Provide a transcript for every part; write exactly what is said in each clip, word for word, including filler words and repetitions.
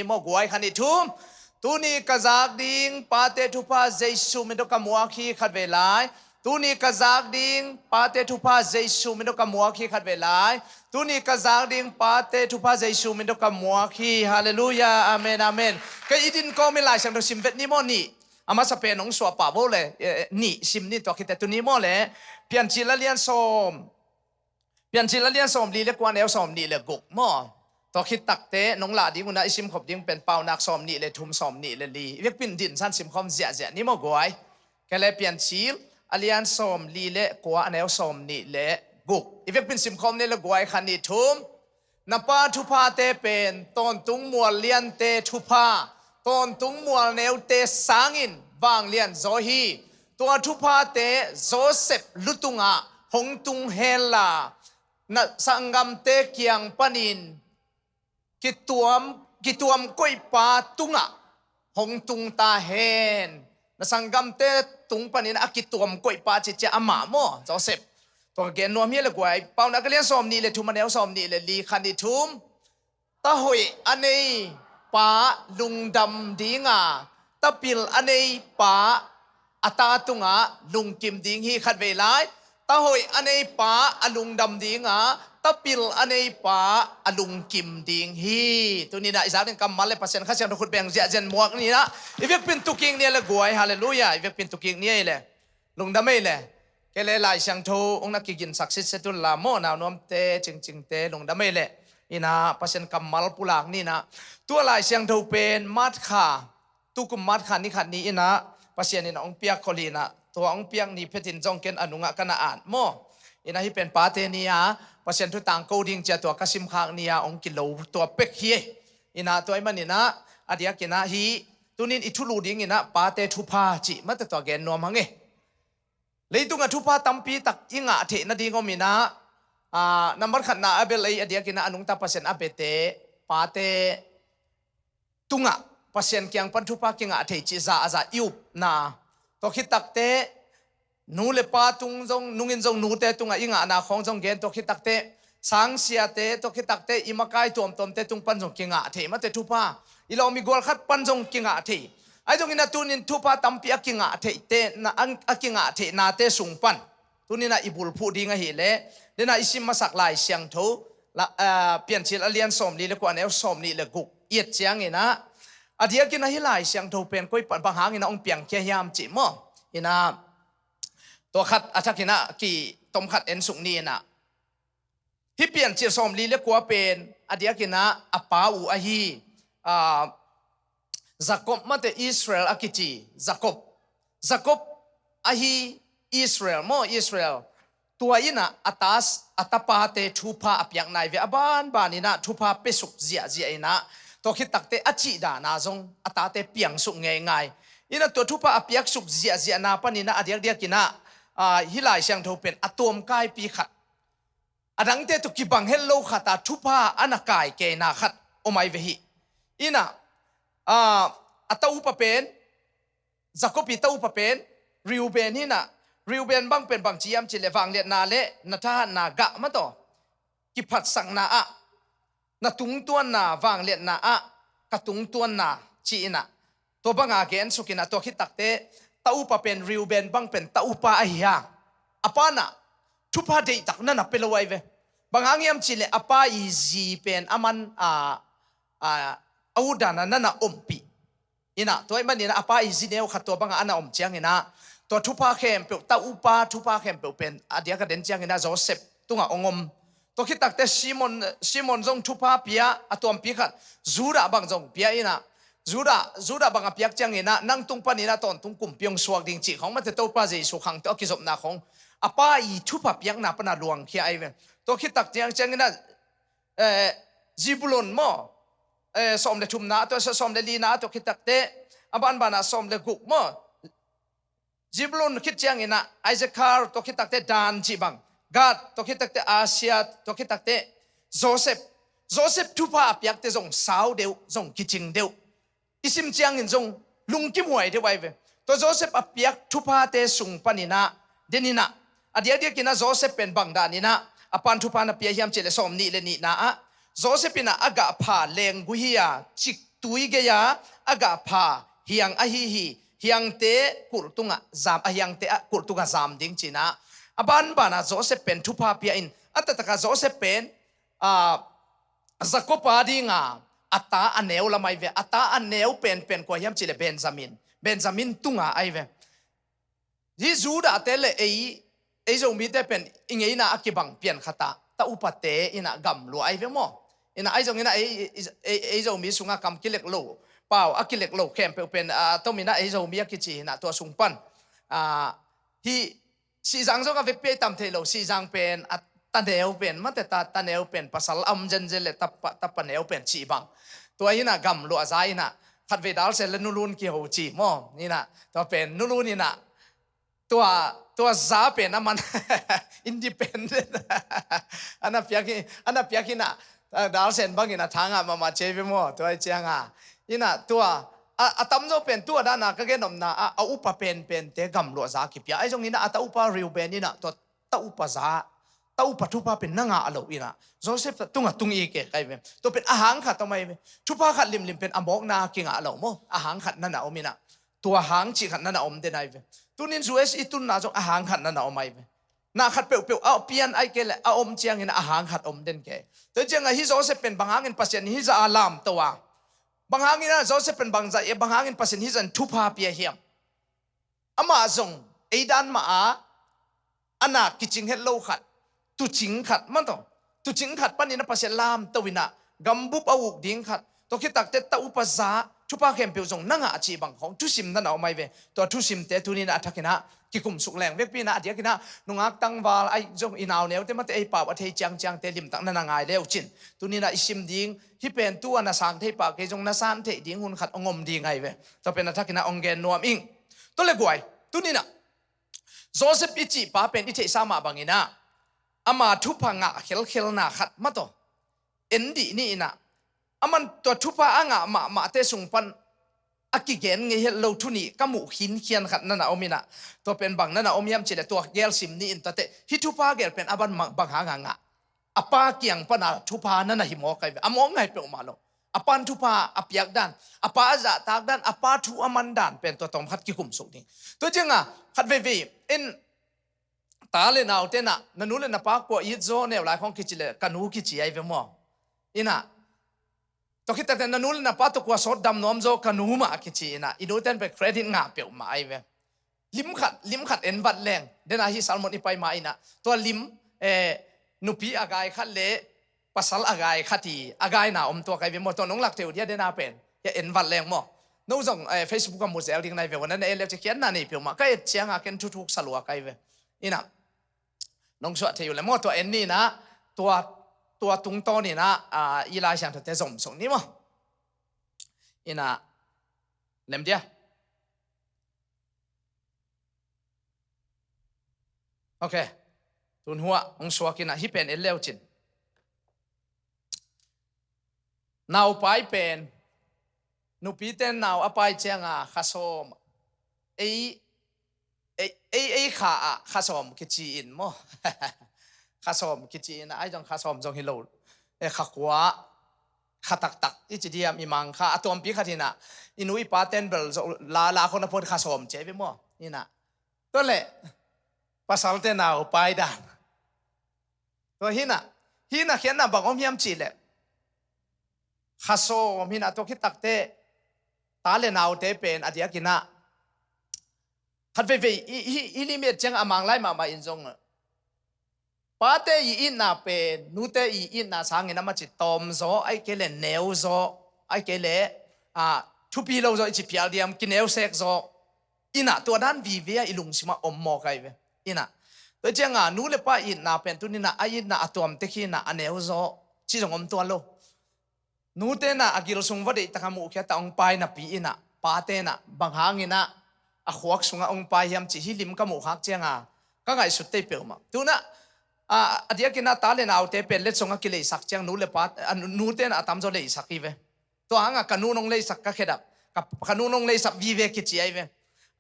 Ni maw guai, khan i thum. Tuni ka zak ding pate thupha Jesu min tawh ka muak hi, khat vei lai. Tuni ka zak ding pate thupha Jesu min tawh ka muak hi, khat vei lai. Tuni ka zak ding pate thupha Jesu min tawh ka muak hi. Halleluiah. Amen, amen. Ka i din kawmin Lai Siangtho sim vet ni maw, nih. A masa pen hong suah pah vo le, eh, nih sim ni, tua khit teh tuni maw le. Piancil a lian sawm. Piancil a lian sawm li le kua, neu sawm nih le guk maw. Tua khit takteh nong lah ding un ah i sim khop ding pen Paunak sawm nih le thum, sawm nih le li. I vekpin din san sim khawm ziahziah ni maw guai. Kei le Piancil a lian sawm li le kua, a neu sawm nih le guk. I vekpin sim khawm ni le guai, khan i thum. Na pa thuphate pen tawntung mual liante thupha, tawntung mual neute sangin vanglian zaw hi. Tua thuphate Josef lu tungah hong tung henla, na sanggamte kiang panin kituam, kituam koihpa tungah hong tung ta hen. Na sanggamte tung panin a kituam koihpa cih ciang amah maw, Josef. Tua ka gen nuam hi le guai. Paunak a lian sawm nih le thum, a neu sawm nih le li, khan i thum. Ta hoih a nei pa lungdam ding a, ta pil a nei pa a ta tungah lungkim ding hi, khat vei lai. Ta hoih a nei pa a lungdam ding a, ta pil a nei pa a lungkim ding hi. Tuni-in ah i zak ding kammal le Pasian Kha Siangtho khut beng ziahziah muak ni-in ah, i vekpin tu kik ni le guai, halleluiah, i vekpin tu kik ni le. Lungdam ei le. Kei le Lai Siangtho hong na kiginsak sitset un la maw, naunuamte, cingcingte, lungdam ei le. In ah Pasian kammal pulak ni-in ah. Tua Lai Siangtho pen March kha, tukum March kha ni khat ni-in ah Pasian in ah hong piak khol hi-in ah, tua hong piak ni phetin zong ken a nungah ka na at maw. In ah hih pen pate ni-a Pasian thu tangko ding ci-a tua ka simkhak ni-a hong kilo tua pek hi. In ah tua ahih manin ah, a diakin ah hih tuni-in i thulu dingin ah pate thupha cih mate tua gen nuam hang e. Leitungah thupha tampi tak i ngah theih nading om in ah, ah, nambat khatna a bel ei, a diakin ah a nungta Pasian a biate, pate tungah Pasian kiang pan thupha kingah thei cih za a za i upna. Tua khit takteh nu le pa tung zong, nungin zong nute tungah i ngahna khawng zong gen, tua khit takteh sangsiate, tua khit takteh i makai tuamtuamte tung pan zong kingah thei mate thupha. I lawm i gual khat pan zong kingah thei. Ahi zongin ah tuni-in thupha tampi a kingah theihte, na, a, a kingah theihnate sung pan tuni-in ah i bulphuh ding ahih leh, den ah i sim masak Lai Siangtho, la, ah, Piancil a lian sawm li le kua, a neu sawm nih le guk i et ciangin ah, a diakin ah hih Lai Siangtho pen koi pan, bang hangin ah hong piangkhia hiam cih maw. In ah tua khat a thakin ah kitom khat en suk ni-in ah. Hih Piancil sawm li le kua pen a diakin ah a pa uh ahi, ah, Jacob mate, Israel a kici Jacob. Jacob ahi Israel maw, Israel. Tua in ah a ta, a tapate thupha a piak nai ve, a banban in ah thupha piasuk ziahziah in ah, tua khit takteh a cih dan ah zong a tate piangsuk ngeingai. In ah tua thupha a piaksuk ziahziahna pan in ah a diakdiakin ah, ah, hih Lai Siangtho pen a tuamkaipi khat, a dangte tawh kibang het lo khat a thupha a na kaikeina khat om ahi ve hi. In ah, ah, a ta upa pen, Jacob i ta upa pen Reuben hi-in ah, Reuben bang pen bang ci hiam cih leh vangliatna le na thahatna gah mate, kiphatsakna ah, na tungtuanna, vangliatna ah ka tungtuanna ci-in ah, tua banga gen suk in ah, tua khit takteh ta upa pen Reuben bang pen ta upa ahi hang, a pa in ah thupha deihtak na na pia lo ahi ve. Bang hang hiam cih leh a pa i zi pen a man, a, a, a utdan ah na na ompih. In ah tua ahih manin ah a pa i zi neu khat tua bangah a na om ciangin ah, tua thupha khempeuh, ta upa thupha khempeuh pen a diak a den ciangin ah Josef tungah hong om. Tua khit takteh Simon, Simon zong thupha pia, a tuampi khat Judah bang zong pia in ah, Judah, Judah bang a piak ciangin ah nang tung panin ah tawntung kumpi hong suak ding cih khawng mate, Topa Jesu khang tawh a kizopna khawng a pa i thupha piakna pan a luangkhia ahi ve. Tua khit tak ciang, ciangin ah, eh, Zebulun maw, eh, sawm le thumna, tua sawm le lina, tua khit takteh a banban ah sawm le guk maw. Zebulun khit ciangin ah Issakhar, tua khit takteh Dan cih bang, Gad, tua khit takteh Asher, tua khit takteh Josef. Josef thupha a piakte zong sau deuh, zong kicing deuh. I sim ciangin zong lungkimhuai deuh ahi ve. Tua Josef a piak thuphate sung panin ah, den in ah, a diakdiakin ah Josef pen bang danin ah a pan thupha na pia hiam cih leh sawm nih le nihna ah, Josef in ah a gah pha lenggui hi a, cik tui gei-a a gah pha hiang ahi hi. Hiangte kulh tungah zam, a hiangte a kulh tungah zam ding ci-in ah, a banbanah Joseph pen thupha pia in, a taktakah Joseph pen, ah, Jacob a dinga a ta a neu lam ahi ve. A ta a neu penpen kua hiam cih leh Benjamin. Benjamin tunga ahi ve. Hih Judah-te le ei, ei Zomite pen i ngeina a kibang pian khatah ta upate in ah gamluah ahi ve maw? In ah ahi zongin ah ei, ei, ei, ei Zomi sungah kam kilek lo, pau a kilek lo khempeuh pen, ah, tomin ah ei Zomi a kici in ah tua sung pan, ah, hih Sihzang zong a vekpi ahi tam thei lo. Sihzang pen a ta neu pen, mate ta, ta neu pen pasal a om zenzen le tapa, tapa neu pen cih bang. Tua in ah gamluah za in ah khatvei Dalsen le Nulun kiho ci maw? In ah tua pen Nulun in ah tua, tua za pen a man independent a na piak hi, a na piak hi in ah, ah, Dalsen bangin a thangah mahmah ci ahi ve maw? Tua hi cianga in ah tua a, a tamzaw pen tua dana ka gen omna ah, a upa penpente gamluah za kipia. Ahi zongin ah a ta upa Reuben in ah tua ta upa za, ta upa thupha pen na ngah lo in ah Joseph tungah tung i kek ahi ve. Tua pen a hang khat om ahi ve. Thupha khat limlim pen a mawkna kingah lo maw? A hang khat na na om in ah, tua hang cih khat na na om den ahi ve. Tunin U S i tunna zong a hang khat na na om ahi ve. Na khat peuhpeuh a pian ahi kei leh a om ciangin a hang khat om den kei. Tua ciangah hih Joseph pen bang hangin Pasian hih zah a lamto a, bang hangin ah Joseph pen bang zah, bang hangin Pasian hih zah in thupha pia hiam? Amah zong ei dan mah a, a na kicing het lo khat, tuucing khat, man tawh, tuucing khat panin a Pasian lamto in ah gambup a uk ding khat, tua khit takteh ta upa za, thupha khempeuh zong na ngah a cih bang khawng thusim na na om ahi ve. Tua thusimte tuni in ah a thakin ah kikumsuk leng vekpi in ah, a diakin ah nungak tangval ahi zong i nau neute mate ei pau a thei ciangciangte limtak na na ngai le uh cin. Tuni in ah i sim ding hih pen tu-a na sang thei pah kei zong na san theih ding hun khat hong om ding ahi ve. Tua pen a thakin ah hong gen nuam ing. Tua le guai, tuni in ah Joseph i cih pa pen i theihsa mah bangin ah ama thupha ngah khelkhelna khat mah tawh en dih ni in ah, aman tua thupha a ngah mahmahte sung pan a kigen ngei het lo thu nih ka muh khinkhian khat na na om in ah, tua pen bang na na om hiam cih leh tua gel sim ni in, tua teh hih thupha gel pen a ban bang hang a ngah? A pa kiang pana thupha na na hi mawk ahi ve. A mawk ngai peuhmah lo. A pan thupha a piak dan, a pa a zahtak dan, a pa thu a man dan pen tua tawm khat kikumsuk ding. Tua cianga khat veivei in, ta le naute in ah na nu le na pa kua it zaw neu lai khawng kici leh ka nu kici ahi ve maw? In ah tua khit takteh na nu le na pa tawh kua sawt dam nuam zaw? Ka nu mah kici in ah i nute in pen credit ngah peuhmah ahi ve. Lim khat, lim khat en vat leng, dena hih sermon i pai ma in ah tua lim, eh, nupi a gai khat le pasal a gai khat hi, a gaina om tuak ahi ve maw? Tua nong lak thei uh dia dena pen, hia en vat leng maw? No zong, eh, Facebook a mu zel ding na hi ve uh, na na en le uh ci khiatna nei peuhmah, ka et cianga ken thuthuk sa lua ka hi ve. In ah nong suah thei uh le maw? Tua en ni in ah, tua, tua tungtawn in ah, ah, i Lai Siangthote zom suk ni maw? In ah lem dia. Ok. Tun huah hong suak in ah hih pen en le uh cin. Naupai pen, nupite in nau a pai cianga kha sawm, ei, ei, ei, ei kha ah kha sawm kici in maw? Kha sawm kici in ah, ahi zong kha sawm zong hi lo. Eh, kha kua, kha taktak i ci diam, i mang kha, a tuampi khat in ah i nu i pate in bel zo la la khawng a phuat kha sawm ci ahi ve maw? In ah tua leh pasalte naupai dan. Tua hi in ah, hi in ah khiatna bang om hiam cih leh, kha sawm hi in ah tua khit takteh ta le naute pen a diakin ah khat veivei i, i, i limit ciang a mang lai mahmah in zong, pate i itna pen nute i itna sangin a maci tawm zaw, ahih kei leh neu zaw, ahih kei leh, ah, thupi lo zaw i ci phial diam, kineu sek zaw. In ah tua dan vive ah i lungsim ah om mawk ahi ve. In ah tua cianga nu le pa itna pen tuni in ah a itna a tuam tek hi in ah a neu zaw ci zong om tuan lo. Nute in ah a gil sung va deihtak a muhkhiat a hong pai napi in ah, pate in ah bang hangin ah a khuak sungah hong pai hiam cih hih lim ka muhkhak cianga ka ngaihsut tei peuhmah. Tu in ah, ah, a diakin ah ta le naute pen letsong a kileisak ciang nu le pa, ah, nute in ah a tamzaw leisak hi ve. Tua hangah ka nu nong leisak ka khedap, ka, ka nu nong leisak vive kici ahi ve.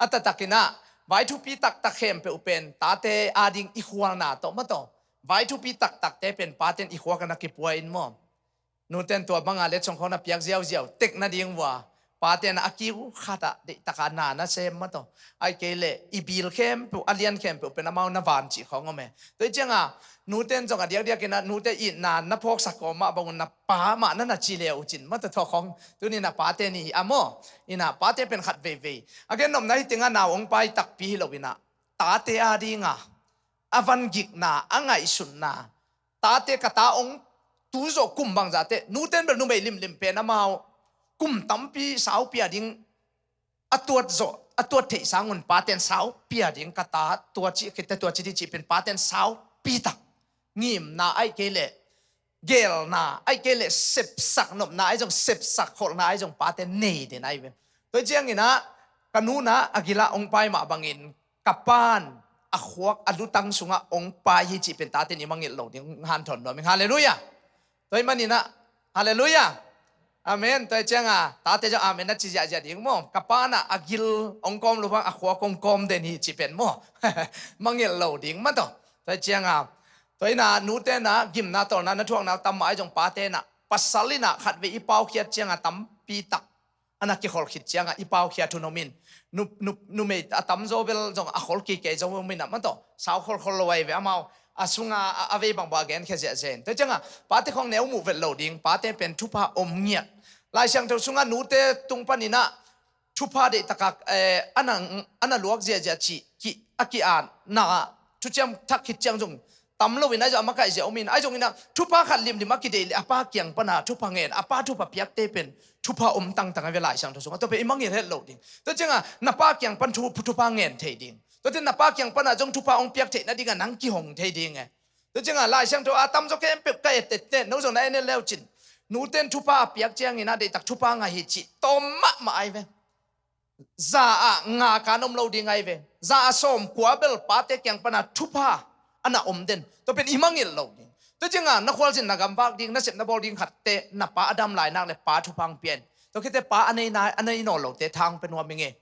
A taktakin ah vai thupi taktak khempeuh pen tate ading i khualna tawh mah tawh, vai thupi taktakte pen pate in i khuak ah na kipua in maw? Nuten tua banga le chongkhawng na piak ziauziau tek nading vua, pate na a kiu khatah deihtaka na na sem mataw. Ai kei leh i bil khempeuh, a lian khempeuh pen amau na van cih khawng om e. Tua hi cianga nuten zong a diakdiak ina nute i na na phawksak kawm mah bangun na pa mah na na ci leu cin mataw thaw khawng. Tuni na pate ni hi a maw? Ina pate pen khat veivei a gen nopna hi tinga nau ong pai takpi hi lo ina tate a dinga a van gikna, a ngaihsutna, tate ka ta ong tu zawh kum bangzahte nuten bel numei limlim pen amau kum tampi saupi a ding a tuat zawh a tuat theih sangun paten saupi a ding ka ta tua ci khit te tua ci dih cih pen paten saupi tak ngimna ai kei leh gelna ai kei leh sepsak nopna ai zong sepsak kholhna ai zong paten nei den ai ve. Tua ciangina ka nuna a gila ong pai mah bangin ka pan a khuak a lutang sunga ong pai hi cih pen taten i mangilh lo ding hanthawn nuam ing. Halleluia. Tua i maninah halleluia. Amen. Tua i cianga tate zong amen na ci ziahziah ding maw? Ka pana a gil ong kawm lo bang a khuak ong kawm den hi cih pen maw? Mangilh lo ding mataw. Tua i cianga tua ina nutena gimna tawlna na thuakna tam mah ai zong patena pasal ina khatvei i paukhiat cianga tampi tak a na kikhol khit cianga i paukhiat hun om in. Nu, nu, numei a tamzaw bel zong a khol kikei zong om in a mataw sau kholkhol lo ai ve amau a sunga a, a vei bangbang a genkhia ziahziah in. Tua cianga pate khawng neu muh vet lo ding pate pen thupha om ngiat. Lai Siangtho sunga nute tung paninah thupha deihtaka eh, a na, a na luak ziahziah cih ki, a ki-an na thuciam thak khit ciang zong tam loin ai zong a makaih ziah om in ai zongina thupha khat limlim a kideih le a pa kiang pana thupha ngen a pa thupha piakte pen thupha om tangtang a ve Lai Siangtho sungah tua pen i mangil het lo ding. Tua cianga na pa kiang pan thu, thupha ngen thei ding. Tua ciang na pa kiang pana zong thupha ong piak theih nadinga nang kihong thei ding e. Tua cianga Lai Siangtho a tamzaw khempeuh ka ettette no zong na en et leu cin nuten thupha a piak ciangina deihtak thupha ngah hi cih tawm mahmah ai ve. Za ah nga kan om lo ding ai ve. Za ah sawm kua bel pate kiang pana thupha a na om den. Tua pen i mangilh lo ding. Tua cianga na khualzin na gamvak ding na sep na bawl ding khatte na pa a dam lai nak le pa thupha ang pian. Tua khite pa a nei nai a nei nawl lote thang pen nuam inge.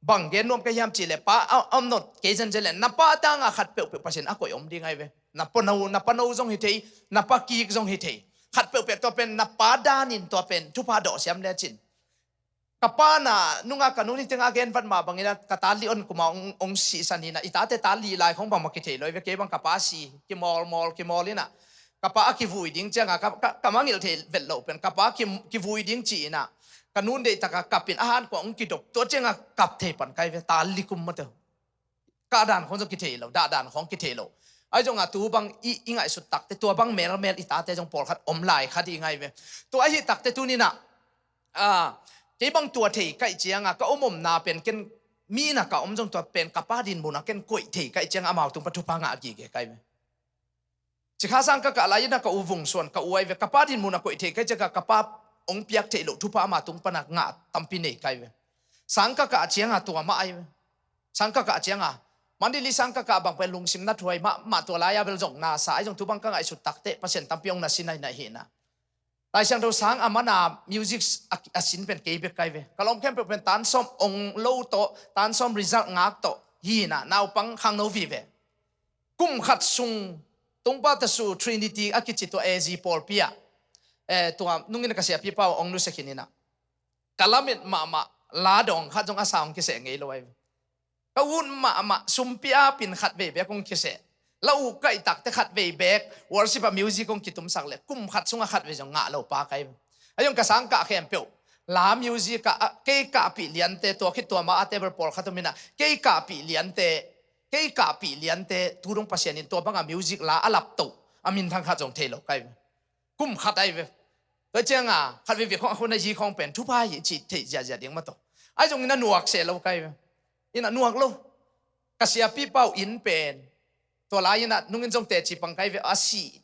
Bang gen nuam ka hiam cih le pa a om not kei zenzen le na pa tanga khat peuhpeuh Pasian a koih om ding ai ve. Na pano na pano zong hi thei na pa kik zong hi thei. Khat peuhpeuh tua pen na pa danin tua pen thupha dawh siam le cin. Ka pa na nunga ka nu ni tenga gen vat mah bangina ka ta li on kuma ong, ong sihsan hina i tate ta li lai khong bangmah kithei lo i ve kei bang ka pa si kimawlmawl kimawl ina ka pa a kivui ding cianga ka, ka, ka mangilh thei vet lo pen ka pa ki, kivui ding ci ina ka nun deihtaka kapin a han kua ong kidop tua cianga kap thei pan kai ve ta li kum mate. Kah dan khong zong kithei lo dah dan khong kithei lo. Ai zonga tu bang i, i ngaihsut takte tua bang melmel i tate zong pawlkhat om lai kha dih ngai ve. Tua ahi takte tunina a kei bang tua thei kaih cianga ka om omna pen ken mi na ka om zong tua pen ka pa din muna ken koih thei kaih cianga amau tung pa thupha ngah a gige kai ve. Cikha sang ka kah lai ina ka u vung suan ka u ai ve ka pa din muna koih thei kaih cianga ka pa ong piak thei lo thupha ama tung pana ngah tampi nei kai ve. Sang ka kah cianga tua mah ai ve. Sang ka kah cianga mandili sang ka kah bang pen lungsim na thuai mah mah tua lai a bel zong na sa ai zong tu bang ka ngaihsut takte Pasian tampi ong na sin ai na hina. Lai Siangtho sang a mana music a, a sin pen kei bek kai ve. Ka lawm khempeuh pen tan sawm ong lo tawh tan sawm result ngak tawh hina naupang khangno vive. Kum khat sung tungpa tasu Trinity a kici tua A Z pawlpi ah eh, tua nungin ka siapipa ong nusia khin ina ka lamet mahmah la dawng khat zong a sa ong kiseh ngei lo ai ve. Ka ut mahmah sumpi apin khatvei bek kong kiseh. La uh kaihtakte khatvei bek worship a music kong kitumsak le kum khat sunga khatvei zong ngah lo pa kai. A zong ka sang kah khempeuh la music ah kei kahpih liante tua khit tua ma a table pawlkhat um ina kei kahpih liante kei kahpih liante tu dong Pasian in tua banga music la a laptoh a minthang khat zong thei lo kai. Kum khat ai ve. Tua cianga khat veve khong a khona zi khong pen thupha hi ci thei ziazia ding mataw. Ai zong ina nuak seh lo kai ve. Ina nuak lo. Ka siapi pau in pen tua lai ina nungin zong teci pang kai ve a si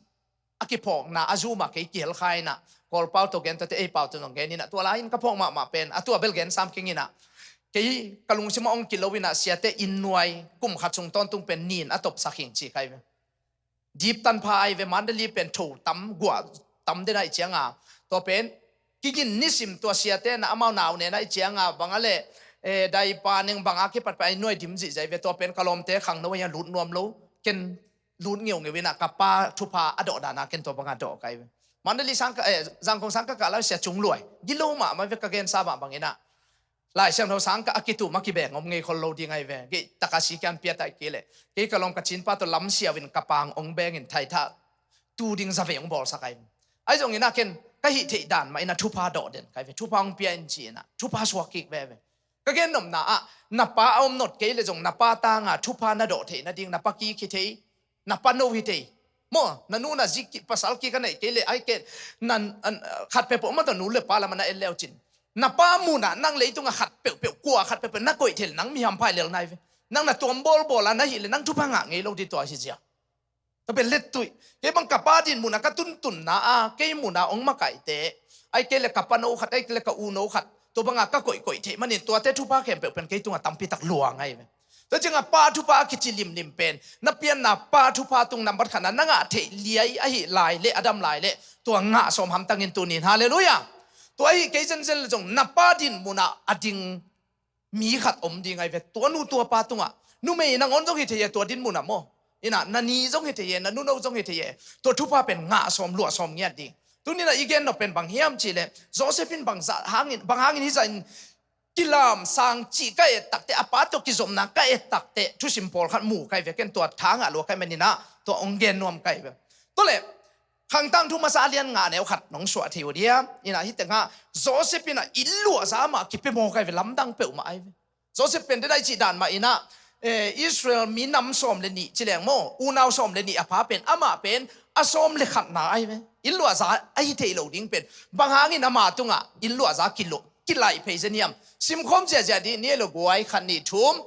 a kiphawkna a zuma kei kihel kha ina Kawl pau to gen tate ei pau to zong gen ina tua lai in ka phawk mahmah pen a tua bel gen sam keng ina kei ka lungsima ong kilo ina siate in nuai kum khat sung tawntung pen nin a topsak hing ci kai ve. Dip tanpha ai ve Mandalay pen tho tam guah tam den ai cianga tua pen kigin nisim tua siate na amau nau nena i cianga banga le eh, daipa neng banga kipat pa ai nuai dim zihzai ve tua pen ka lawmte khangno ai a lut nuam lo ken lut ngeungeu ina ka pa thupha a dawh dana ken tua banga dawh kai ve. Mandalay sang ka, eh, Zangkong sang ka kah lai sia cung luai. Gilo mahmah ve ka gensa mah bangin ah. Lai Siangtho sang ka a kitum a kibeng om ngei khol lo ding ahi ve. Kei taka si kian pia tai kei leh. Kei ka lawm ka cinpa tawh lam siau in ka pang ong beng in thaitha tu ding za vei ong bawlsak ahi ve. Ahi zongin ah ken ka hih theih dan mah in ah thupha dawh den ka hi ve. Thupha ong pia in ci in ah. Thupha suak kik ve ve. Ka gen nopna ah na pa a om not kei leh zong na pa tanga thupha na dawh theih nading na pa kik hi thei. Na pa no hi thei. Maw, na nu na zi kik, pasal kik a neih kei leh ai kei na, an, khat peuhpeuh maw tawh nu le pa lam a na en leu cin. Na pa munah nang leitungah khat peuhpeuh, kua khat peuhpeuh na koih thei leh nang mi hampha hi lel nai ve. Nang na tuam bawlbawl a na hih leh nang thupha ngah ngei lo ding tua hi zia. Tua pen lettuih. Kei bang ka pa din munah ka tuntunna a, kei munah ong makaihte. Ai kei leh ka pa no khat, ai kei leh ka u no khat. Tua banga ka koihkoih theih manin tuate thupha khempeuh pen kei tungah tampitak luang ahi ve. Tua ciangah pa thupha a kici limlim pen na pianna pa thupha tung nambat khatna na ngah theih liai ahi lai leh a dam lai leh tua ngah sawm hamtangin tunin. Halleluiah. Tua ahi kei zenzen leh zong na pa din munah a ding mi khat om ding ahi ve. Tua nu tua pa tungah numei nangawn zong hi thei e, tua din munah maw. Inah na ni zong hi thei e, na nuno zong hi thei e. Tua thupha pen ngah sawm luah sawm ngiat ding. Tuninah i gen nop pen bang hiam cihleh Joseph in bang zah hangin, bang hangin hi zah in kilamsang cih ka et takte, a pa tawh kizopna ka et takte thusim pawlkhat mu ka hi ve. Ken tua tha ngah lua ka hi maninah tua ong gen nuam ka hi ve. Tua leh Khangtang thu masa a lian nga neu khat nong suah thei uh dia. Inah hih tengah Joseph inah inn luahza mah kipia maw ka hi ve, lamdang peuhmah ahi ve. Joseph pen dena i cih dan mah inah, eh, Israel mi nam sawm le nih ci leng maw, unau sawm le nih a pha pen, amah pen a sawm le khatna ahi ve. Inn luahza ahi thei lo ding pen bang hangin ama tungah inn luahza kilo kilaih phei zen hiam? Simkhawm ziahziah dih ni lo guai, khat nih thum.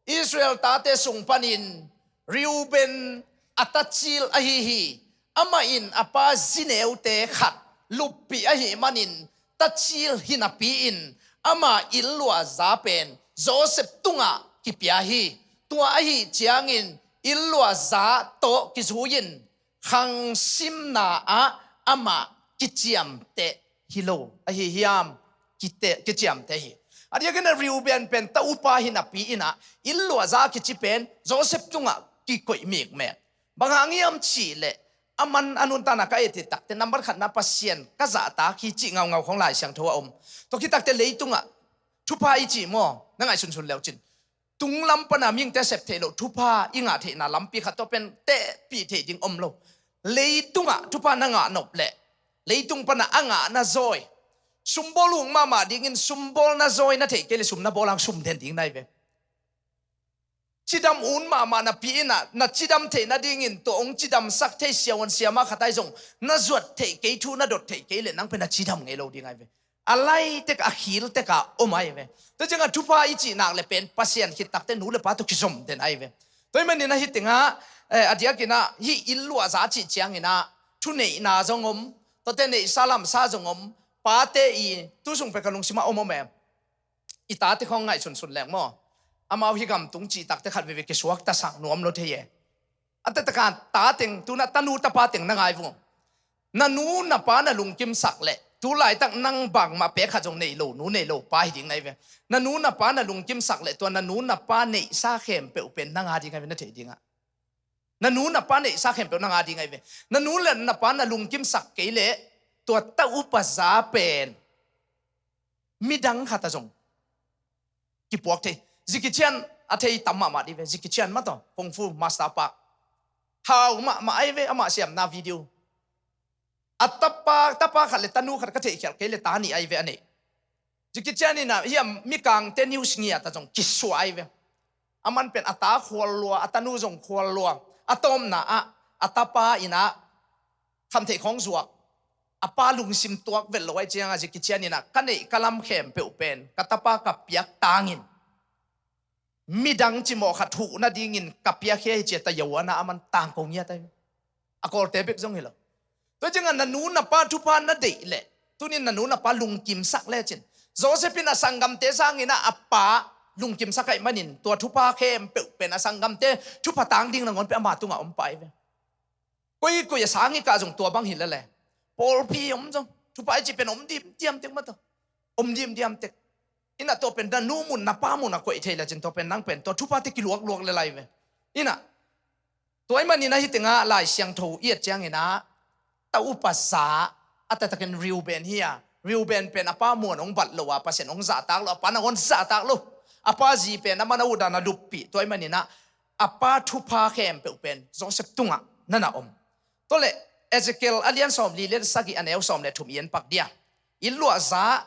Israel tate sung panin Reuben a tacil ahi hi. Amah in a pa zineute khat luppih ahi manin tacil hi napi-in ama inn luahza pen Joseph tungah kipia hi. Tua ahi ciangin inn luahza tawh kizui-in khangsimna ah amah kiciamteh hi lo ahi hiam? Kite, kiciamteh hi. A diakin a Reuben pen ta upa hi napi inah inn luahza kici pen Joseph tungah kikoih mikmek. Bang hang hiam cihleh a man a nuntakna ka et hi takte nambat khatna Pasian ka zahtak hi cih ngaungau khong Lai Siangtho a om. Tua khit takte leitungah thupha i cih maw, na ngaihsunsun leu cin. Tunglam pana mihingte sep theih loh thupha i ngah theihna lampi khat tawh pen tehpih theih ding om lo. Leitungah thupha na ngah nop leh leitung pana a ngah na zawi, sumbawl uk mahmah dingin sumbawl na zawi na theih kei leh sum na bawl hang sum den ding na hi ve. Cidam un mahmah napi inah na cidam theih nadingin tua hong cidamsak thei siahuan siama khat ahi zong na zuat theih kei, thu na dot theih kei leh nang pen na cidam ngei lo ding ahi ve. A laitek a khiltek a om ahi ve. Tua ciangah thupha i cih nak le pen Pasian khit takte nu le pa tawh kizom den ahi ve. Tua hi maninah hih tengah, eh, a diakinah hih inn luahza cih cianginah thuneihna zong om, tuate neihsa lamsa zong om, pate i tu sung pen ka lungsimah om om em. I tate khong ngaihsunsun leng maw. Amau hih gam tung cih takte khat veve kisuaktasak nuam lo thei e. A taktak a ta teng, tuna tanu tapa teng na ngai vua. Na nu na pa na lungkimsak leh tu laitak nang bangmah pek khat zong nei lo nu nei lo pa hi ding na hi ve. Na nu na pa na lungkimsak leh tua na nu na pa neihsa khempeuh pen nang a ding ahi ve, na theih dingah. Na nu na pa neihsa khempeuh nang a ding ahi ve. Na nu le na pa na lungkimsak kei leh tua ta upa za pen midang khat a zong kipuak thei. Jackie Chan a thei tam mahmah dih ve. Jackie Chan mah tawh, Kung Fu Master pa. Hau mahmah ahi ve, amah siamna video. A tapa, tapa khat le tanu khat ka theihkhialh kei le ta nih ahi ve a neih. Jackie Chan inah hiam mikangte news ngiat a zong kisuah ahi ve. A man pen a ta khual lua, a tanu zong khual lua. A tawpna ah a tapa inah khamtheih khawng zuak. A pa lungsim tuak vet lo ahi ciangah Jackie Chan inah ka neih ka lam khempeuh pen ka tapa ka piak tangin midang cimawh khat huh nadingin ka piakhia hi ci a ta yoanah a man tangko ngiat ahi. A kawlte bek zong hi lo. Tua ciangah na nu na pa thupha na deih leh tunin na nu na pa lungkimsak lecin. Joseph in a sanggamte sanginah a pa lungkimsak ahi manin tua thupha khempeuh pen a sanggamte thupha tang ding nangawn pen ama tungah om pah ahi ve. Koikoi a sang i kah zong tua bang hi lele. Pawlpi om zong thupha i cih pen om dimdiam tek mah tawh. Om dimdiam tek. Inah tua pen na nu mun na pa mun a koih thei lecin tua pen nang pen tua thuphate kiluakluak le lai ve. Inah tua i maninah hih tengah Lai Siangtho i et cianginah ta upa za a taktakin Reuben hi a, Reuben pen a pa muan hong bat lo a, Pasian hong zahtak lo, a pa nangawn zahtak lo. A pa zi pen a man a utdan a luppih, tua ahih maninah a pa thupha khempeuh pen Joseph tungah na na om. Tua leh Ezekiel a lian sawmli le sagih a neu sawm le thum i en pak dia. I luahza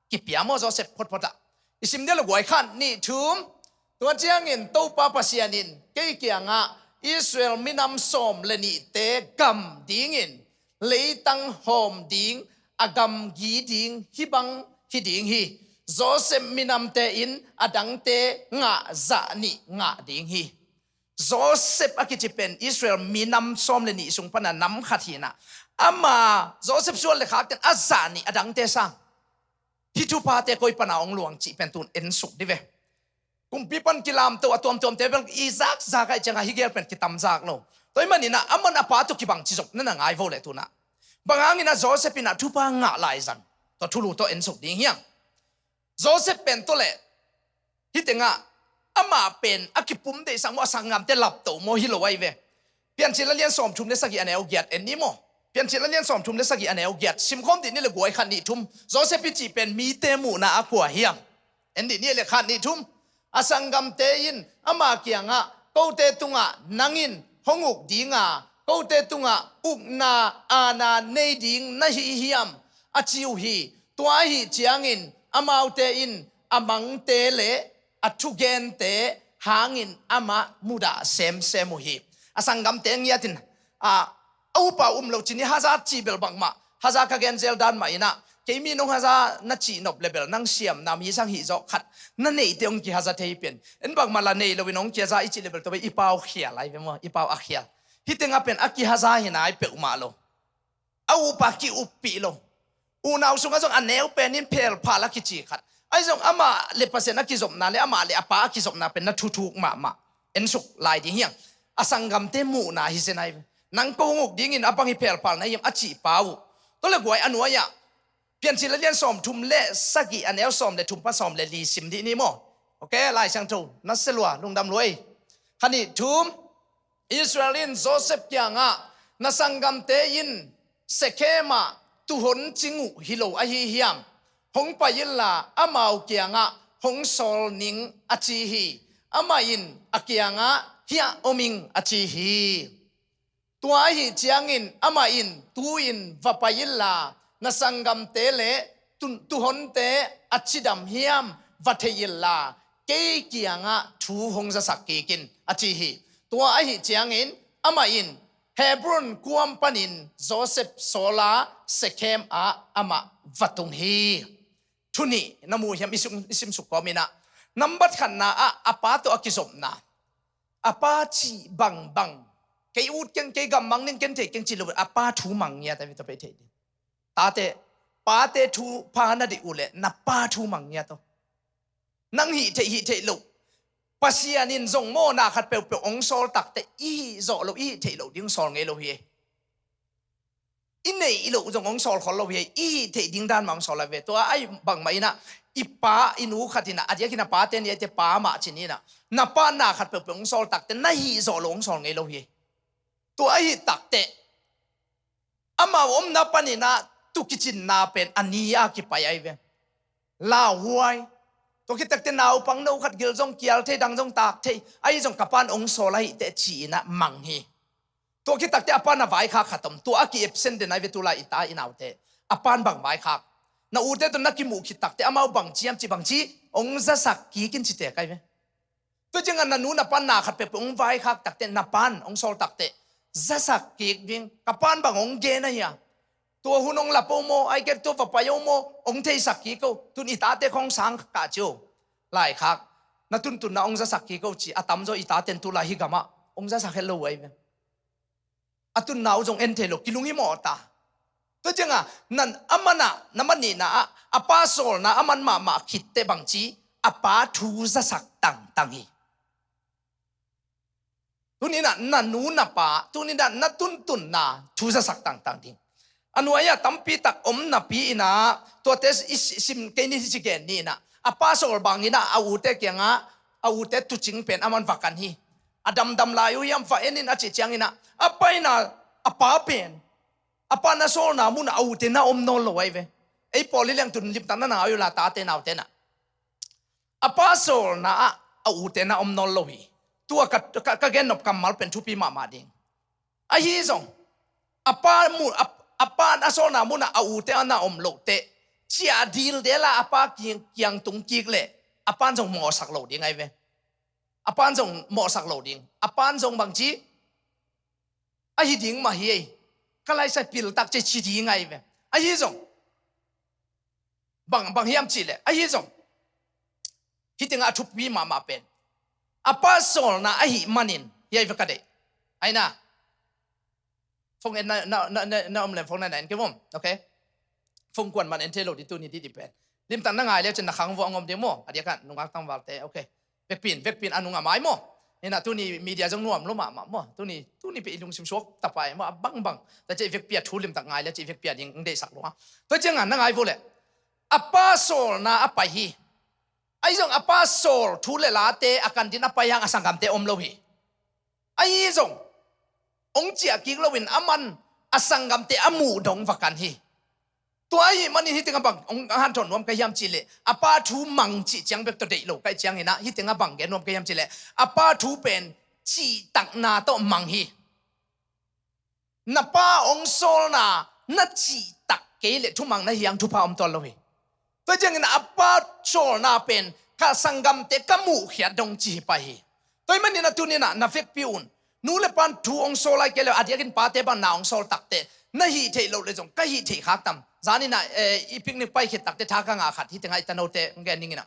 kipia maw Joseph photphot ah. I sim dia le guai khat nih thum. Tua ciangin Topa Pasian in kei kiangah Israel minam sawm le nihte gam dingin leitang hawm ding, a gamgi ding hih bang hi ding hi. Joseph minamte in a dangte ngah zah nih ngah ding hi. Joseph a kici pen Israel minam sawm le nih sung pana nam khat hinah, ama Joseph suan le khakten a zah nih a dangte sang. Hih thuphate koi pana hong luang cih pen tun ensuk di ve. Kumpi pan kilamto a tuamtuamte bel i zakzak ahih ciangah hih gel pen kitamzak lo. Tua ahih maninah aman a pa tawh kibang cizop na na ngai vo le tunah. Bang hanginah Joseph inah thupha ngah laizang tua thulu tawh ensuk ding hiam? Joseph pen tua leh hih tengah amah pen a kipum deihsak maw, a sanggamte lapto maw, hi lo ahi ve. Piancil a lian sawmthum le sagih a neu giat en ni maw? Piancil a lian sawmthum le sagih a neu giat simkhawm dih ni le guai khat nih thum. Joseph i cih pen mite muhna a kua hiam? En dih ni le khat nih thum. A sanggamte in ama kiangah, kote tungah nang in hong uk dinga, kote tungah ukna aana nei ding na hi hiam? A ci uh hi. Tua ahih ciangin amaute in a mangte le a thugente hangin amah mudah semsem uh hi. A sanggamte ngiatin a, a upa um lo cin hi, haza cih bel bangmah, haza ka genzel dan mah inah, kei mi nong haza na cih nop le bel nang siamna mi sang hih zawh khat na neihte hong kihaza thei pen. En bangmah la nei loin hong kihaza i cih le bel tua bel i pau khial ahi ve maw, i pau a khial. Hih tengah pen a kihaza hi nai peuhmah lo. A upa ki-uppih lo. Unau sungah zong a neu pen in phelphal a kici khat. Ahi zong amah le Pasian a kizopna le amah le a pa a kizopna pen na thuthuk mahmah. Ensuk lai ding hiang. A sanggamte muhna hi zen ahi. Nang ko hong uk dingin a bang hi phelphal na hiam a cih pa uh. Tua le guai a nuai-ah Piancil a lian sawmthum le sagih a neu sawm le thum pan sawm le li sim dih ni maw? Ok, Lai Siangtho na sia lua, lungdam lua ei. Kha nih thum. Israel in Joseph kiangah, na sanggamte in Sekhem ah tuuhon cing uh hi lo ahi hiam? Hong pai inla amau kiangah hong sawl ning a ci hi. Amah in a kiangah, hiah om ing a ci hi. Tua ahi ciangin amah in, tu-in va pai inla na sanggamte le tun- tuuhonte a cidam hiam va thei inla kei kiangah thu hong zasak kik in a ci hi. Tua ahi ciangin amah in Hebron kuam panin Joseph sawla Sekhem ah amah va tung hi. Thu nih na mu hiam i sim- i simsuk kawm inah, nambat khatna ah a pa tawh a kizopna. A pa cih bangbang, kei ut keng, kei gam mang ning, ken thei keng cih lo, a pa thu mang ngiat a, mi tawh pei thei ding. Tate, pate thu pha na dih uh leh na pa thu mang ngiat aw. Nang hih theih, hih theih loh. Pasian in zong maw na khat peuhpeuh hong sawl takte i hih zawh loh, i hih theih loh ding sawl ngei lo hi. I neih i loh zong hong sawl khol lo hi, i hih theih ding dan mah hong sawl lo hi. Tua ahi bangmah inah, i pa, i nu khat inah, a diakin a pate ni a, i te pa mah cin inah, na pa na khat peuhpeuh hong sawl takte na hih zawh loh hong sawl ngei lo hi. Tua ahi takte amau omna paninah tu kicinna pen a ni a kipai ahi ve. Lauhuai. Tua khit takte naupang no khat gil zong kial thei, dang zong tak thei, ahi zong ka pan hong sawl ahih teh ci inah mang hi. Tua khit takte a pa na vaikhak khat om, tua a ki-absent den ahi ve tulai i ta i naute. A pan bang vaikhak. Na ute tawh na kimuh khit takte amau bang ciam ci bang ci, hong zasak kik in ci tek ahi ve. Tua ciangah na nu na pa na khat peuhpeuh hong vaikhak takte, na pan hong sawl takte, zasak kik ding, ka pan bang hong gen ahi a. Tua hun hong lap o maw, ai kek tua va pai o maw, hong theisak kik o. Tun i tate khawng sang kah ci o. Laikhak, na tuntunna hong zasak kik o ci, a tamzaw i taten tulai hih gamah hong zasak het lo uh ahi ve. A tunna uh zong en thei lo, kilunghimawh ta. Tua ciangah, nan a manah, na man nihna ah, a pa sawlna a man mahmah khitte bangci, a pa thu zasak tangtang hi. Tuninah na nu na pa, tuninah na tuntunna thu zasak tangtang ding. A nuai-ah tampi tak om napi inah, tuate i si- sim kei ni hi ci gen ni inah. A pa sawl bang inah, a ute kiangah, a ute tucing pen a man va kan hi. A damdam lai uh hiam va en in a cih ciang inah, a pa inah, a pa pen A pa na sawlna munah a ute na om nawn lo ahi ve. Ei pawl i lengtun limtak na nang a ui la tate naute na a pa sawlna ah a ute na om nawn lo hi. Tua ka, ka, ka gennop kammal pen thupi mahmah ding. Ahi zong a pa mu a, a pa a sawlna munah a ute a na om loh teh ciah dil dela a pa kiang, kiang tung kik leh a pan zong mawhsak lo ding ahi ve. A pan zong mawhsak lo ding. A pan zong bangci ahi ding mah hi ei. Ka laisai piltak ci ci ding ahi ve. Ahi zong bang, bang hiam cihleh ahi zong hih tengah a thupi mahmah pen a pa sawlna ahih manin hi ahi ve ka deih. Aina phone en na, na, na, na, na om lem phone na na en ke vom. Okay. Phone kuan man en thei lo di tuni di di pen. Limtak na ngai le cin na khang vua ngom di mo. A dia kan nungak tangval te. Okay. Vekpin, vekpin a nunga mai mo. Ina tuni media zong nuam lo mahmah mo. Tuni, tuni pe i lungsim suak tapai mo a bangbang. Ta ce vekpia thu limtak ngai le ci vekpia ding deihsak lo ha. Tua cianga na ngai vo le a pa sawlna a pai hi. Ahi zong a pa sawl thu le late a kan din a pai hang a sanggamte om lo hi. Ahi zong hong ciah kik loin a man a sanggamte a muh dong va kan hi. Tua ahih manin hih tengah bang hong hanthawn nuam ka hiam cihleh a pa thu mang cih ciang bek tawh deih lo kaih cianginah hih tengah bang gen nuam ka hiam cihleh a pa thu pen cihtakna tawh mang hi. Na pa hong sawlna na cihtak kei leh thumang na hiang thupha om tuan lo hi. Tua ciangin a pa sawlna pen ka sanggamte ka muhkhiat dong ci hi pai hi. Tua ahih maninah tuninah na vekpi un. Nu le pan thu hong sawl lai kei leh a diakin pate bang na hong sawl takteh na hih theih loh le zong ka hih theih khak tam. Zaninah eh, i picnic pai khit takteh tha ka ngah khat hih tengah i tanote hong gen ninginah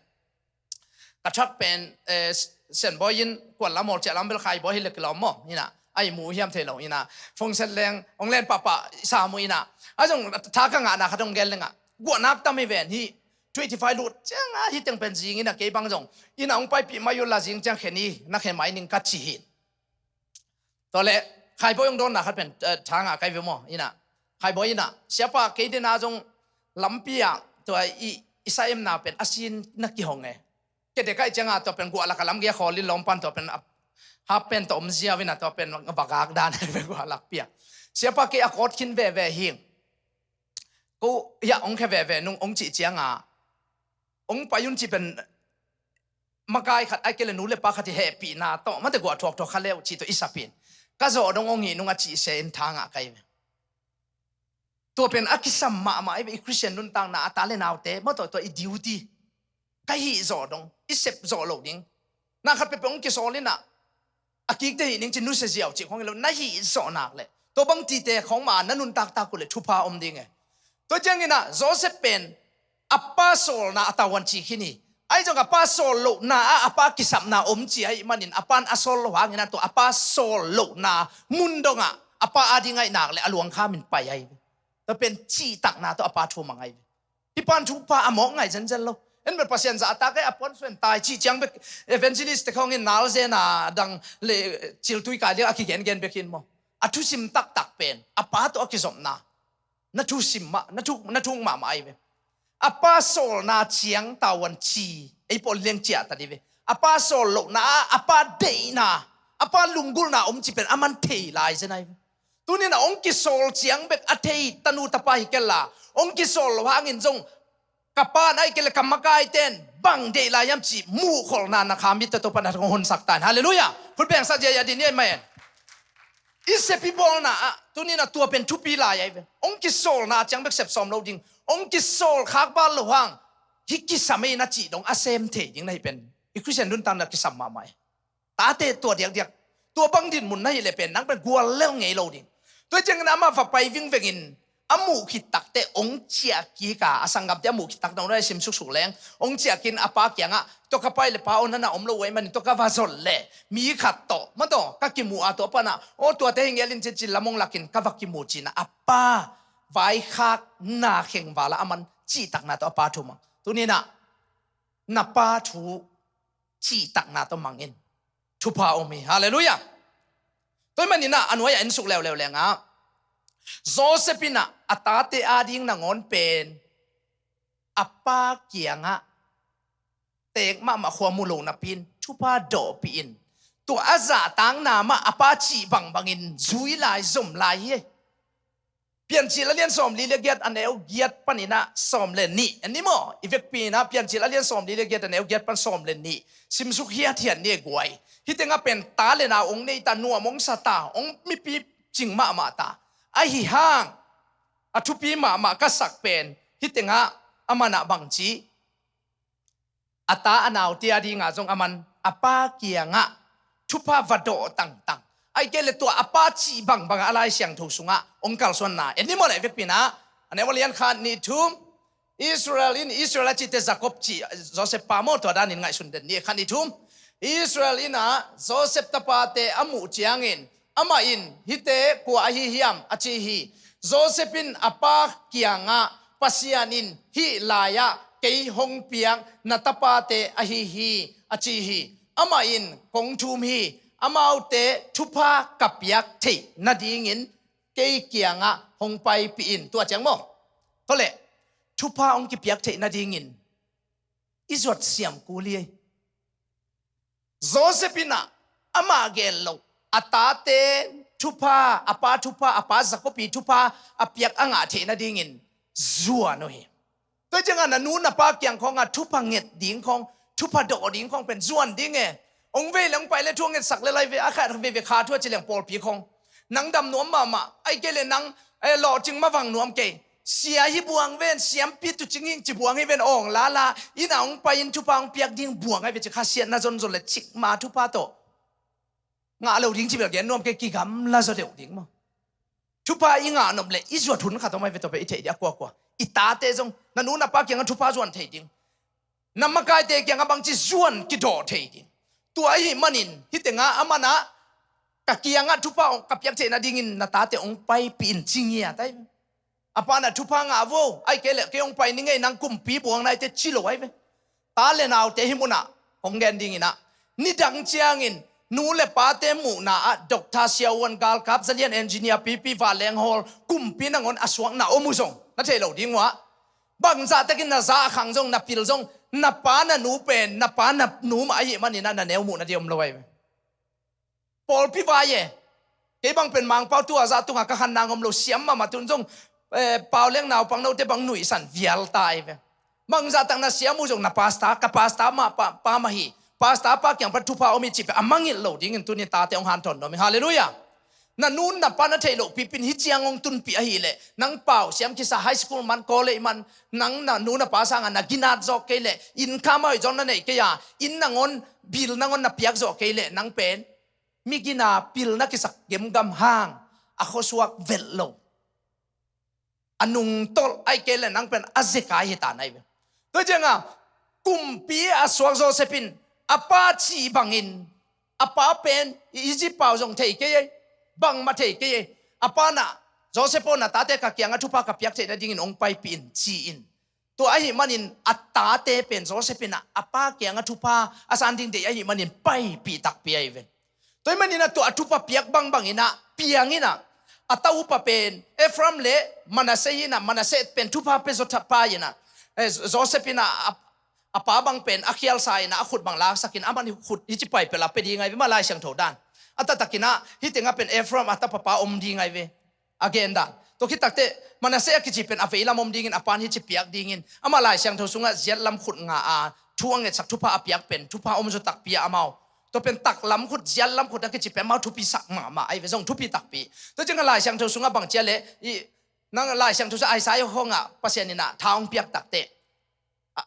ka thak pen eh, Senbawi in kuan lam hawl ciah lam bel Khaibawi hi le kilawm maw? Ina a i mu hiam thei lo ina fongset leng hong len pahpah i sa mu ina a zong tha ka ngahna khat hong gen lengah guahnak tam hi ven hi. Twenty five lut cianga hi teng pen zing ina kei bang zong ina hong paipih mai uh la zing ciang khen hi na khen mai ning ka ci hi. Tua le Khaibawi hong dawnna khat pen eh, tha ngah kai ve maw? Ina Khaibawi ina siapa kei dena zong lampi ah tua i i sa emna pen a sin na kihong e. Kei dekaih cianga tua pen guahlak a lam gei a khawl in lawmpan tua pen hap pen tua om ziau ina tua pen vagak dan pen guahlak pia. Siapa kei a kawt khin veve hing. Ko hiah hong khe veve nung hong cih cianga hong pai un cih pen makai khat ai kei le nu le pa khat hi hehpihna tawh mate guah thuak thuak kha leu cih tawh i sapin ka zawh dong hong hih nung a cih se in tha ngah kai ve. Tua pen a kisam mahmah i Christian nuntakna a ta le naute maw tawh tua i duty ka hih zawh dong i sep zawh loh ding. Na khat pehpeh hong kisawl inah a kikte hih ning ci nusia ziau cih khong hi lo na hih zawh nak leh tua bang tite khong ma na nuntaktak uh leh thupha om ding e. Tua cianginah Joseph pen a pa sawlna a tauan ci khin hi. Ahi zong a pa sawl lohna ah a pa kisapna om ci ahih manin a pan a sawl lo hangin a tua a pa sawl lohna mun dongah a pa ading aih nak le a luangkhamin pai ahi ve. Tua pen cihtakna tawh a pa thu mang ahi ve. Hi pan thu pa a mawk ngai zenzen lo. En bel Pasian zahtak e a puan suen tai cih ciang bek evangelist te khawngin nalzena dang le ciltui kai liang a kigengen bek hin maw? A thusim taktak pen a pa tawh a kizopna na thusim mah na thuk na thuk mahmah ahi ve. A pa sawlna ciang tauan ci ei pawl leng ciah ta di ve. A pa sawl lohna ah a pa deihna a pa lunggulhna om ci pen a man thei lai zen ahi ve. Tunin a hong kisawl ciang bek a thei tanu tapa hi kella hong kisawl lo hangin zong ka pa na hi kella ka makaiten bang deih lai hiam ci muhkholhna na kha mit tatopa na hong honsak ta in. Halleluiah. Khut bengsak ziaia din ni ahi ma en. I sepi bawlna ah tunin a tua pen thupi lai ahi ve. Hong kisawlna ciang bek sep sawm lo ding hong kisawl khak bal lo hang hi kisam ei na cih dong a sem thei ding na hi pen i Christian nuntakna kisam mahmah e. Tate tua diakdiak tua bang dinmun na hi le pen nang pen gual lel ngei lo ding. Tua ciangin amah va pai vingvengin a muh khit takte hong ciah kik a a sanggamte a muh khit tak dong na sim suksuk leng hong ciah kin a pa kiangah tua ka pai le pa aw na na om lo uh ahih manin tua ka va zol le mi khat tawh ma tawh ka kimuh a tua panah aw tuate hi ngelin cincin lam hong lakin ka va kimuh cina a pa vaikhak na khengvala a man cihtakna tawh a pa thu mang. Tuninah na pa thu cihtakna tawh mangin thupha om hi. Halleluiah. Tua hi maninah a nuai-ah en suk leuleu lengah Joseph inah a tate ading nangawn pen a pa kiangah teek mahmah khua mu lo napi-in thupha dawhpih in tua a zahtakna mah a pa cih bangbangin zui lai zom lai hi. Piancil a lian sawmli le giat a neu giat panin ah sawm le nih. En ni maw? I vekpi in ah Piancil a lian sawmli le giat a neu giat pan sawm le nih simsuk hiathiat ni e guai. Hih tengah pen ta le nau hong nei ta, nuam hong sa ta, hong mipi cing mahmah ta. Ahi hang a thupi mahmah ka sak pen hih tengah a man ah bangci a ta a naute a dingah zong a man a pa kiangah thupha va dawh tangtang. Ahih kei leh tua a pa cih bangbang a Lai Siangtho sungah hong kalsuanna. En ni maw le, i vekpi in ah a neu a lian khat, nih, thum. Israel in, Israel a cihte Jacob cih Joseph pa maw, tua danin ngaihsun den ni. Khat, nih, thum. Israel in ah Joseph tapate a muh ciangin, amah in, "Hihte kua ahi hiam?" a ci hi. Joseph in a pa kiangah, "Pasian in hih lai-ah kei hong piak na tapate ahi hi," a ci hi. "Amah in kong thum hi. Amaute thupha ka piak theih nadingin kei kiangah hong paipih in." Tua ciang maw? Tua leh thupha hong kipiak theih nadingin i zuat siam kul hi. Joseph in ah amah gen lo, a tate thupha, a pa thupha, a pa Jacob ii thupha a piak a ngah theih nadingin zuan uh hi. Tua ciangah na nu na pa kiang khawngah thupha nget ding khawng, thupha dawh ding khawng pen zuan ding e. Hong vei le hong pai le thu a ngetsak le lai ve, a khat veve kha thu a ci leng pawlpi khawng. Nang dam nuam mahmah, ahih kei leh nang, eh, lawhcing mavang nuam kei. Sia hi buang ven, siampi tuucing hi ci buang hi ven, awng lala, inn ah hong pai in thupha hong piak ding buang ahi ve ci, khasiatna zonzon le cikmah thupha tawh ngah lo ding ci bel gen nuam kei, kigamla zaw deuh ding maw. Thupha i ngah nop leh i zuat hun khat om ahi ve, tua pen i theih ding a kuakua. I tate zong, na nu na pa kiangah thupha zuan thei ding. Na makaite kiangah bangci zuan kidawh thei ding. Tua ahih manin, hih tengah a man ah ka kiangah thupha hong ka piak theih nadingin na tate hong paipih in ci ngiat ahi ve. A pa in ah thupha ngah vo, ahih kei leh kei hong pai ning ei, nang kumpi buang nai teh ci lo ahi ve. Ta le naute hih munah hong gen dingin ah, nidang ciangin nu le pate muhna ah Doctor Siavuan galkap, zalian engineer pipi, vanleng hawl, kumpi nangawn a suakna om uh zong na thei lo ding uh ah. Bangzah takin na zah a khang zong, na pil zong, na pa na nu pen na pa na nu mah ahih manin ah na neu muh nading om lo ahi ve. Pawlpi vai e. Kei bang pen Mangpau tua zah tungah ka khan nang om lo, siam mahmah tun zong, eh, Pau leng naupang note bang nuihsan vial ta ahi ve. Bangzah tak na siam uh zong na pastor, ka pastor mah pa, pa mah hi. Pastor pa kiang pan thupha om hi cih pen a mangngilh lo dingin tuni tate hong hanthawn nuam ing. Halleluiah. Na nu na pa na theih loh pipin hih ciang hong tunpih ahih leh, nang pau siam kisa, high school man, college man, nang na nu na pa sangah na ginat zawh kei leh, inn kha mah hoih zong na neih kei a, inn nangawn, bil nangawn na piak zawh kei leh, nang pen mi gina pil na kisak gemgam hang a khuasuak velh lo. A nungtolh ahih kei leh nang pen a zekai hi ta na hi ve. Tua ciangah kumpi a suak Joseph in a pa cih bangin, a pa pen Egypt pau zong thei kei ei, bangmah thei kei ei. A pa in ah, Joseph aw, na tate ka kiangah thupha ka piak theih nadingin hong paipih in ci-in. Tua ahih manin a tate pen Joseph in ah a pa kiangah thupha a san ding deih ahih manin paipih takpi ahi ve. Tua ahih manin ah tua a thupha piak bangbang in ah piang in ah, a ta upa pen Ephraim le Manasseh in ah, Manasseh pen thupha pia zaw thapa in ah, eh, Joseph in ah a, a pa bang pen a khialsa in ah a khut bang laksak in, aman khut hih ci paipel a pia ding ahi ve, mah Lai Siangtho dan. A taktak in ah hih tengah pen Ephraim a tapapa om ding ahi ve. A gen dan. Tua khit takteh Manasseh a kici pen a veilam om dingin a pa in hih ci piak dingin, amah Lai Siangtho sungah ziatlam khut ngah a, thu a ngetsak, thupha a piak pen thupha om zaw takpi a amau. Tua pen taklam khut, ziatlam khut a kici pen amau thupisak mahmah ahi ve, zong thupi takpi. Tua ciangah Lai Siangtho sungah bang ci a leh, i, nang Lai Siangtho sungah Isaiah khawngah Pasian in ah tha hong piak takteh,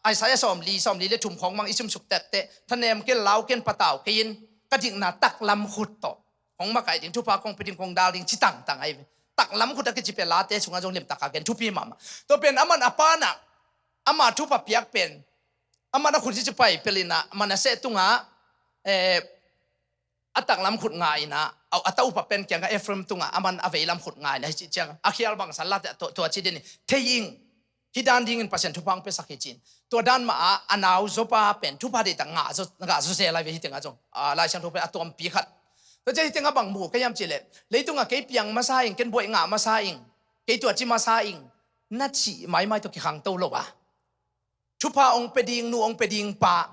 Isaiah sawmli, sawmli le thum khawng mang i simsuk takteh, thanem kei, lau kei, patau kei in, ka dikna taklam khut tawh hong makaih ding, thupha kong pia ding, kong dal ding ci tangtang ahi ve. Taklam khut a kici pen Late sungah zong limtak a gen thupi mahmah. Tua pen aman a pa in ah, amah thupha piak pen, aman a khut hih ci paipel in ah Manasseh tungah, eh, a taklam khut ngah in ah, a, a ta upa pen kiangah Ephraim tungah aman a veilam khut ngah in ah, hih ci ciang a khial bangsan Late ah tua, tua ci den in, thei ing, hih dan dingin Pasian thupha hong piasak hi ci-in. Tua dan mah ah a nau Joseph pen thupha deihtak ngah zaw, ngah zaw zel ahi ve hih tengah zong. Ah, Lai Siangtho pen a tuampi khat. Tua ciang hih tengah bang mu ka hiam cih leh, leitungah kei piang masa ing, ken buaih ngah masa ing, kei tua ci masa ing, na cih maimai tawh kikhangto lo a, thupha hong pia ding nu, hong pia ding pa,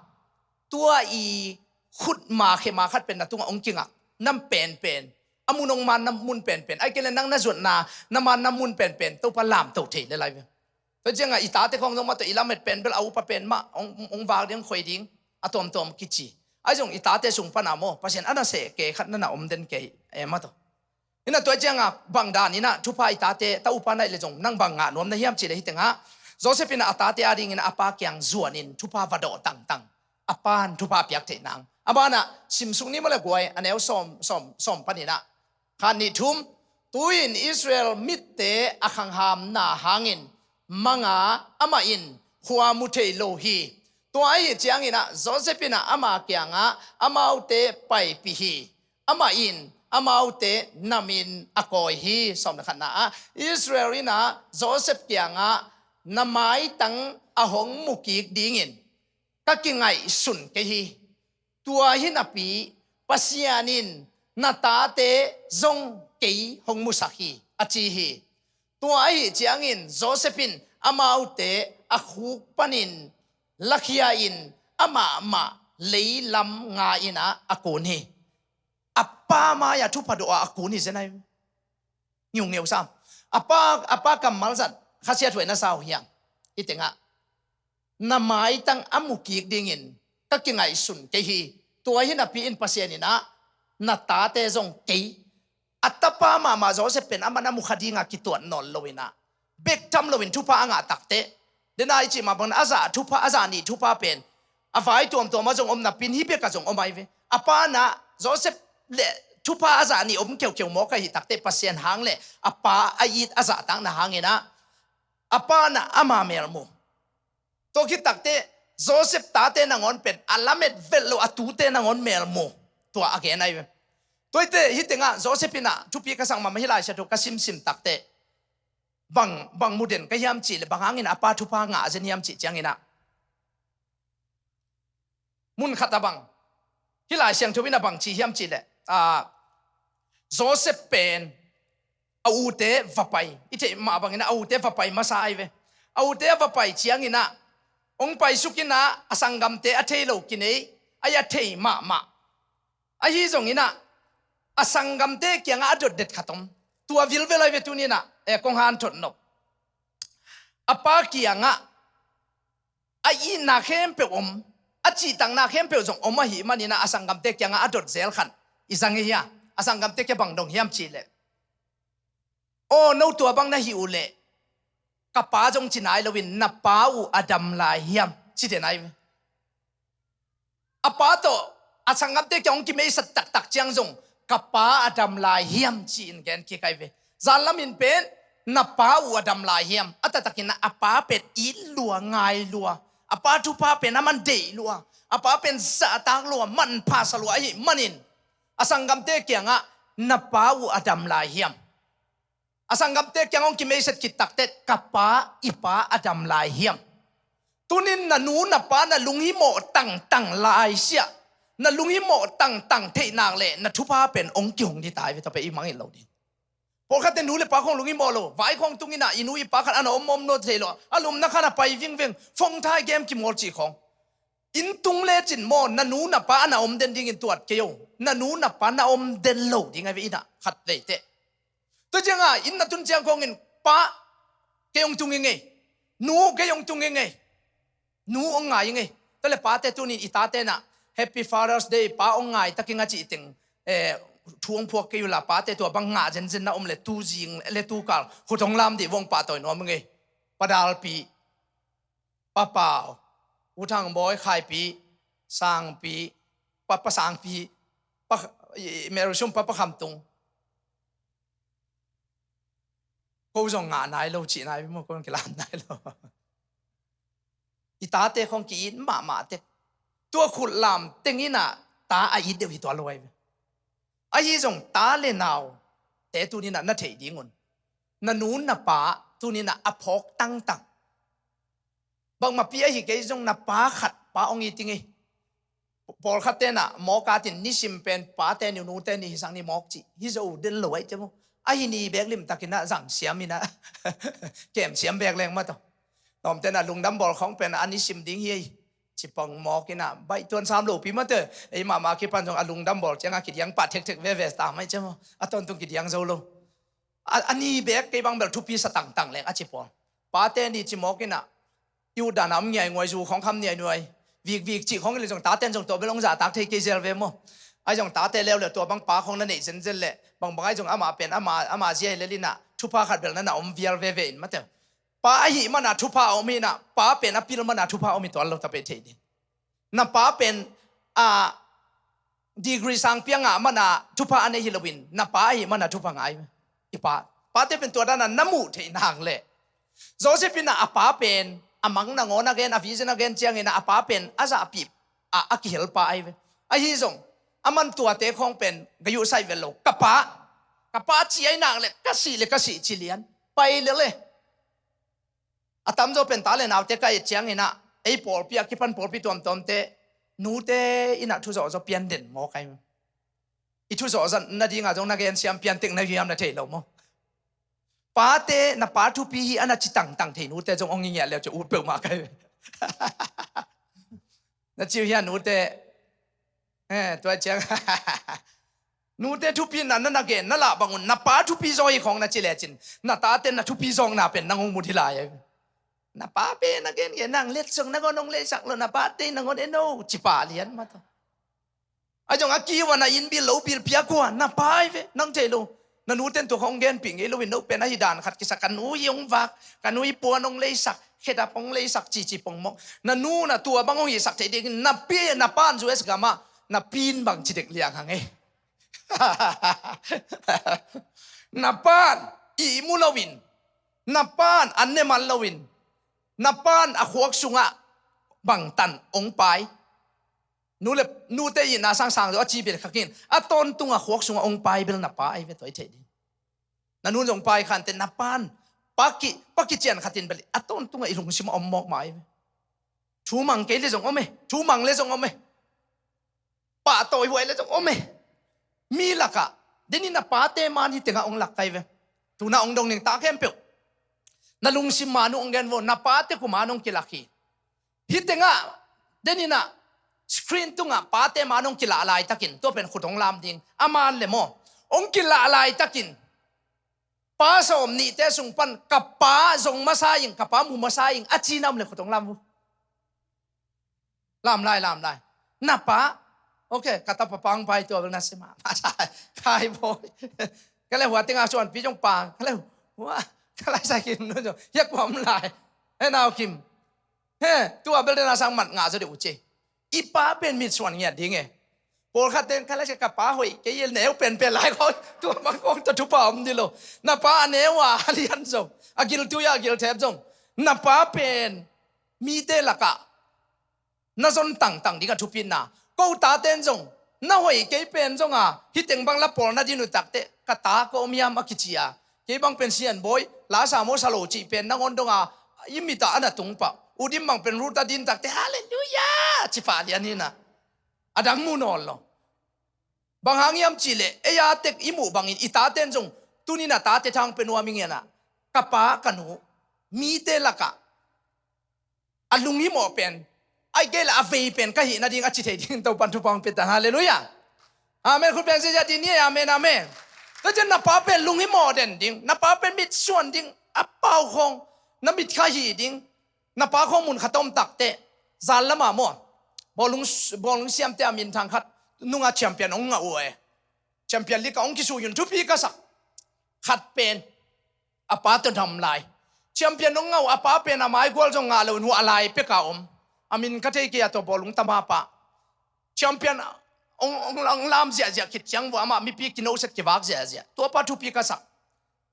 tua i khut ma khe ma khat pen na tungah hong kingak nam penpen, A mun hong manna mun penpen, ahih kei leh nang na zuatna na manna mun penpen Topa lamto thei le lai ve. Tua ciangah i tate khawng zong mah tawh i lamet pen bel a upa pen mah hong, hong vak ding, hong khoi ding a tuamtuam kici. Ahi zong i tate sung pana maw, Pasian a na seh kei khat na na om den kei e mah tawh. Inah tua ciangah bang dan inah thupha i tate, ta upa na hih leh zong nang bang ngah nuam na hiam cih leh hih tengah Joseph inah a tate adingin a pa kiang zuanin thupha va dawh tangtang. A pan thupha piak theih nang. A banah simsuk ni maw le guai, a neu sawm, sawm, sawm paninah. Khat nih thum, tu-in Israel mitte a khanghamna hangin manga amah in khua mu thei lo hi. Tua ahi cianginah Joseph inah ama kiangah amaute paipih hi. Amah in amaute namin a kawi hi. Sawm le khatna ah Israel inah Joseph kiangah na maitang a hong mukik dingin ka kingaihsun kei hi. Tua hi napi Pasian in na tate zong kei hong musak hi, a ci hi. Tua ahi ciangin Joseph in amaute a khuk panin lakhia in amahmah leilam nga inah a kun hi. A pa mai-ah thupha dawh a kun hi zen ahi. Ngiungeu sam. A pa, a pa kammal zat khasiat huai na sa uh hiam? Hih tengah na maitang a mukik dingin ka kingaihsun kei hi. Tua hi napi in Pasian inah na tate zong kei. A tapa mahmah Joseph pen aman a mukha dingah kituat nawn lo inah bek tham loin thupha a ngah takteh, dena i cih mah bangin a zah thupha, a zah nih thupha pen a vai tuamtuam a zong om napi in hih bekah zong om ahi ve. A pa inah Joseph le thupha a zah nih om keukeu mawk ahi takteh Pasian hang le a pa a it a zahtakna hanginah a pa inah ama melmu. Tua khit takteh Joseph tate nangawn pen a lamet velh lo a tute nangawn melmu. Tua a gen ahi ve. Tuaite hih tengah Joseph inah thupi ka sak mahmah hih Lai Siangtho ka simsim takteh bang, bang mu den ka hiam cih le bang hangin a pa thupha ngah zen hiam cih cianginah mun khat a bang hih Lai Siangtho inah bang ci hiam cih le, ah, Joseph pen a ute va pai, i theih mah bangin a ute va pai masa ahi ve. A ute a va pai cianginah hong paisuk inah a sanggamte a thei lo kinei, a i a thei mahmah. Ahi zonginah a sanggamte kiangah a dotdet khat om. Tua vilvel ahi ve tuninah, eh, kong hanthot nop. A pa kiangah a itna khempeuh om, a cihtakna khempeuh zong om ahih maninah a sanggamte kiangah a dot zel khat i zang hi a. A sanggamte kia bang dong hiam cih leh, aw, no tua bang na hih uh leh ka pa zong ci nai loin na pa uh a dam lai hiam, ci den ahi ve. A pa tawh a sanggamte kiang hong kimeisat taktak ciang zong ka pa a dam lai hiam ci-in gen kik ahi ve. Zanlamin pen na pa uh a dam lai hiam? A taktakin a pa pen it lua, ngai lua, a pa thupha pen a man deih lua, a pa pen zahtak lua, manpha sa lua ahih manin a sanggamte kiangah na pa uh a dam lai hiam? A sanggamte kiang hong kimeisat khit takteh ka pa, i pa a dam lai hiam? Tunin na nu na pa na lunghimawh tangtang lai siah, na lunghimawh tangtang theih nak leh na thupha pen hong kihong ding ta hi ve, tua pen i mangngilh loh ding. Pawlkhatte nu le pa khawng lunghimawh lo, vai khawng tunginah i nu i pa khat a na om om nawn thei lo, a lumna khat a pai vingveng, phone thai game kimawl cih khawng. Inn tung lecin maw, na nu na pa a na om den dingin tuat kei o. Na nu na pa na om den lo ding ahi ve, innah khat veiteh. Tua ciangah inn na tun ciang khawngin, pa, kei hong tung ing ei. Nu, kei hong tung ing ei. Nu hong ngai ing ei. Tua leh pate tunin i tate nah Happy Father's Day, pa hong ngai tak ing a cih teng, eh, thu hong phuak kei uh la, pate tua bang ngah zenzen na om leh tu zing leh tu kal khut hong lam dih vong, pahtawi nuam ing ei. Pa Dalpi, Pa Pau, U Thang Bawi, Khaipi, Sangpi, Pa, Pa Sangpi, Pa, i, i, Mary Sum, Pa, Pa Kham Tung. Ko zong ngah nai lo cih nai maw, ko zong kilam nai lo. I tate khawng ki-it mahmah tek. Tua khut lam teng innah ta a it deuh hi tuan lo ahi ve. Ahi zong ta le naute tuninah na theih dingun, na nu na pa tuninah a phawk tangtang. Bangmahpi ahi kei zong na pa khat pa hong it ing ei. Pawlkhat tenah mawk atin nisim pen pate ni, nute ni, hi sang ni mawk cih hi zo den lo ahi te maw. Ahi ni bek limtakinah zang siam innah kem siam bek leng mah tawh. Tawm tenah lungdam bawl khawng pen a nisim ding hi ei. Cipong mawk inah baih tuan sam lopi mate. Ei mahmah kipan zong a lungdam bawl ciangah kidiang pah thekthek veve ta mai ciam aw. A tawntung kidiang zo lo. A, a ni bek kei bang bel thupi sa tangtang leng a ci pawl. Pate ni ci mawk inah i utdan a om ngiai nguai, zu khawng kham ngiai nuai. Vikvik cih khawng in le zong taten zong tua bel hong zahtak thei kei zel ve maw? Ai zong tate leuleu tua bang pa khawng na neih zenzen leh bangbang ai zong amah pen ama, ama zia hi lel inah thupha khat bel na na om vial veve in mate. Pa ahih mana thupha a om hi inah pa pen a pil mana thupha a om hi tuan lo ta pei thei ding. Na pa pen a degree sangpi a ngah mana thupha a nei hi loin na pa ahih mana thupha ngai. I pa, pate pen tua dana na muh theih nak leh Joseph inah a pa pen a mang nangawn a gen, a vision a gen ciangin a pa pen a zahpih a, a kihel pa ai ve. Ahi zong a man tuate khawng pen ga yuhsaih vel lo. Ka pa, ka pa ci ai nak leh ka sih le ka sih ci lian pai le le. A tamzaw pen ta le naute ka et ciangin ah ei pawlpi a kipan pawlpi tuamtuamte nute inah thuzawh zaw pian den maw kai. I thuzawh zat nadinga zong na gen siam pian tek na hiam na thei lo maw? Pate na pa thupi hi a na ci tangtang thei nute zong ong i ngiat leu ci ut peuhmah kai. Na ci uh hian nute. Eh, tua ciang nute thupi na na gen na lah bangun na pa thupi zaw hi khawng na ci lecin na tate na thupi zawkna pen nang hong mut hi lai. Na pa pen na gen gen nang letsong na gawn hong leisak lo, na pate na gawn eno ci pah lian mata. A zong a kiwa na inn bil lo bil piak hua na pa ai ve nang thei lo. Na nuten tua khawng genpih ngei loin no pen ahi dan khat kisa ka nu hi hong vak, ka nu hi puan hong leisak, khedap hong leisak cici pongmawk. Na nu na tua bang hong hisak thei dingin na pi na pan U S gamah na pin bang ci dek liang hang ei. Na pan ihmu loin, na pan an ne man loin, na pan a khuak sungah bangtan hong pai. Nu le nute ihna sangsang zo a ci bel khakin a tawntunga khuak sungah hong pai bel na pa ai ve tua i thei ding. Na nun zong pai khante na pan paki, paki cian khatin bel a tawntunga i lungsimah om mawk mai ve. Thu mang kei le zong om e, thu mang le zong om e. Pahtawi huai le zong om e. Mi lakah denin na pate man hi tengah hong lak kai ve. Tuna hong dong ning ta khempeuh. Na lungsim man uh hong gen vo, na pate kuman hong kilak hi. Hi tengah deninah screen tungah pate man hong kilah laitakin tua pen khut hong lam ding. A man le maw hong kilah laitakin pa sawm nihte sung pan ka pa zong masa ing, ka pa mu masa ing a cina om le khut hong lam uh. Lam lai, lam lai. Na pa. Ok, ka tapa pa hong pai tua bel na sema. Kai boy. Ka le hua tengah suan pi zong pa. Ka le hua. Ka lai sa kim no zong. Hia kuam lai. He nau kim. He, tua bel dena sang mat ngah zaw deuh uh ci. I pa pen mitsuan ngiat ding e. Pawlkhat ten khala sia ka pa hoih kei il neu penpen lai khawng tua bang khawng tua thupa om dih lo. Na pa a neu a lian zong a giltui a gilthep zong na pa pen mite lakah na zon tangtang ding a thupitna. Ko taten zong na hoih kei pen zonga hih teng bang la pawl na din uh takte ka ta ka om hiam a kici a, kei bang pen sianbawi la sa maw sa lo cih pen nangawn donga i mitah a na tung pah. Udim bang pen Ruth a din takte halleluiah ci pah lian hinah a dang mu nawn lo. Bang hang hiam cihleh ei a tek i muh bangin i taten zong tunin a tate thang pe nuam i ngenah ka pa ka nu mite lakah a lunghimawh pen ai kei la a vei pen ka hih nading a ci thei dingin Topan thupha hong pia tan. Halleluiah. Amen. Khut beng ziazia ding ni e. Amen, amen. Tua cian na pa pen lunghimawh den ding, na pa pen mitsuan ding, a pau khawng na mit kha hi ding. Na pa khawng mun khat a om takte zan lama maw bawlung, bawlung siamte a minthang khat nunga champion hong ngah uh e. Champion League a hong kisui un thupi ka sak. Khat pen a pa tawh dam lai. Champion hong ngah uh a pa pen a maigual zong ngah lo in huah lai peka om. A min ka thei kei a tua bawlung tama pa champion hong, hong, hong lam ziahziah khit ciang vua amah mipi kinoset kivak ziahziah. Tua pa thupi ka sak.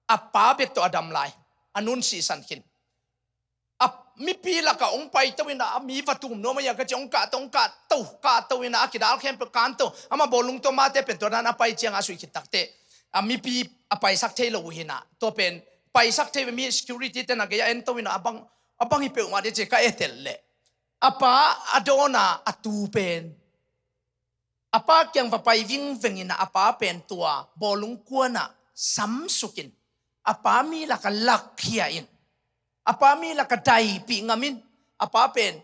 A pa bek tawh a dam lai. A nun sihsan khin. A mipi lakah hong paito inah a mi va tum nuam a iang ka ci hong kahto hong kahto kahto inah a kidal khempeuh kanto. Amah bawlung tua mate pen tua dan a pai ciangah a suih khit takte a mipi a paisak thei lo uh hinah tua pen paisak thei mi security ten a gei a ento inah a bang, a bang hi peuhmah dih ci ka etel leh a pa a dawna a tu pen a pa kiang va pai vingveng inah a pa pen tua bawlung kuanah samsukin a pa mi lakah lakkhia in a pa mi lakah daipih ngamin a pa pen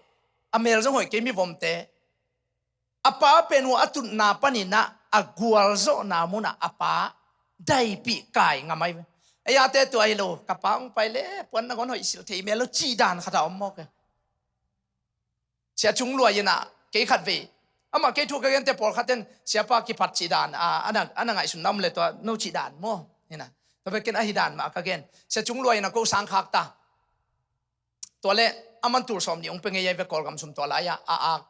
A mel zong hoih kei, mivomte. A pa pen hua a tutna panin ah a gualzawhna munah a pa daipih kai ngam ahi ve. Ei ate tua hi lo, ka pa hong pai le puan nangawn hoih silh thei mel lo cih dan khat a om mawk e. Sia Cung Luai in ah kei khat vei, amah kei thu ka gente pawlkhat in siapa kiphat cih dan a, a na, a na ngaihsun nam le tua no cih dan maw? Hi na. Tua bek in ahi dan mah ka gen. Sia Cung Luai in ah ko sang khak ta. Tua le aman tul sawm nih hong pe ngei ahi ve, Kawlgam sum tua lai-ah a ak.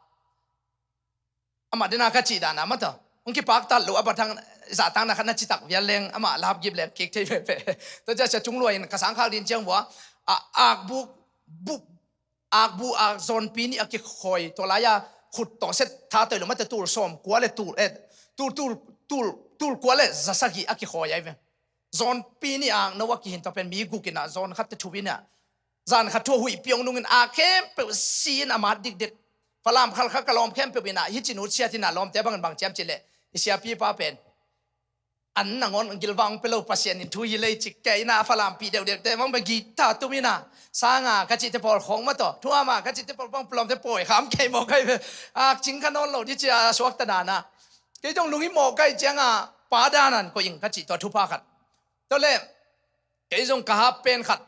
Amah dena ka cih dan a mah tawh hong kipaktat lo, a bathang zahtakna khat na citak vial leng amah lapgip leng kik thei veve. Tua ciah Sia Cung Luai in ka sang khak ding ciang vua a, akbuk, buk, akbu, ak zawnpi nih a kikhawi, tua lai-a khut tawh set tha toi lo mah tawh tul sawm kua le tul, eh, tul, tul, tul, tul kua le za sagih a kikhawi ahi ve. Zawnpi nih akno a kihin, tua pen mi guk in ah zawn khat tawh thu in ah, zan khat thu a huih piang nungin ak khempeuh si-in a mat dikdik. Falam khal kha ka lawm khempeuh in ah, hih ci nu siat in ah lawmte bangin bang ciam cih leh, i siapipa pen an nangawn gilvang pe lo, Pasian in thu hi lei cik kei in ah, a Falampih deuhdeuhte bang pen guitar tum in ah, sanga ka cihte pawl khawng mah tawh, thuama ka cihte pawl bang lawmte pawi kham kei mawk ahi ve. Ak cing kha nawn lo dih ci a suakta dan ah. Kei zong lunghimawh ka hih ciangah pa danan koih ing ka cih tua thupha khat. Tua le kei zong ka hap pen khat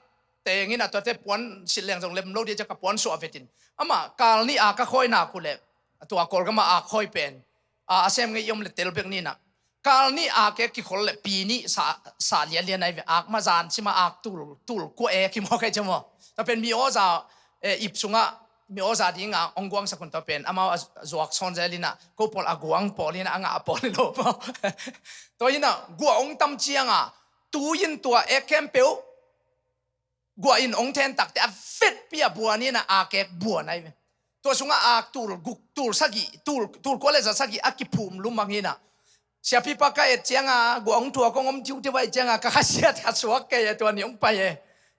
tengin a, tuate puan silh leng zong lem lo dih ciah ka puan suah vetin, amah kal nih ak a khawi nak uh leh, tua Kawlgam a ak khawi pen a, a sem ngei i om le tel bek ni na. Kal nih ak e kikhol le pi nih sa, sa lianlian ahi ve, ak mah zan cima ak tul, tul kua e kimawk ahi ciah maw. Tua pen mi awza, eh, ip sungah mi awza dinga hong guangsak un, tua pen amau a zuak sawn zel in ah, ko pawl a guang pawl in ah, a ngah pawl hi lo maw. Tua in ah guah hong tam cianga tu in tua ek khempeuh guah in hong then takte a vetpi a buan in ah, ak ek buan ahi ve. Tua sungah ak tul guk, tul sagih, tul, tul kua le za sagih a kiphum lumang in ah, siapipa ka et cianga guah hong thuak hong om thiuhthiu ahi cianga ka khasiat khat suak kei e, tua ni hong pai e.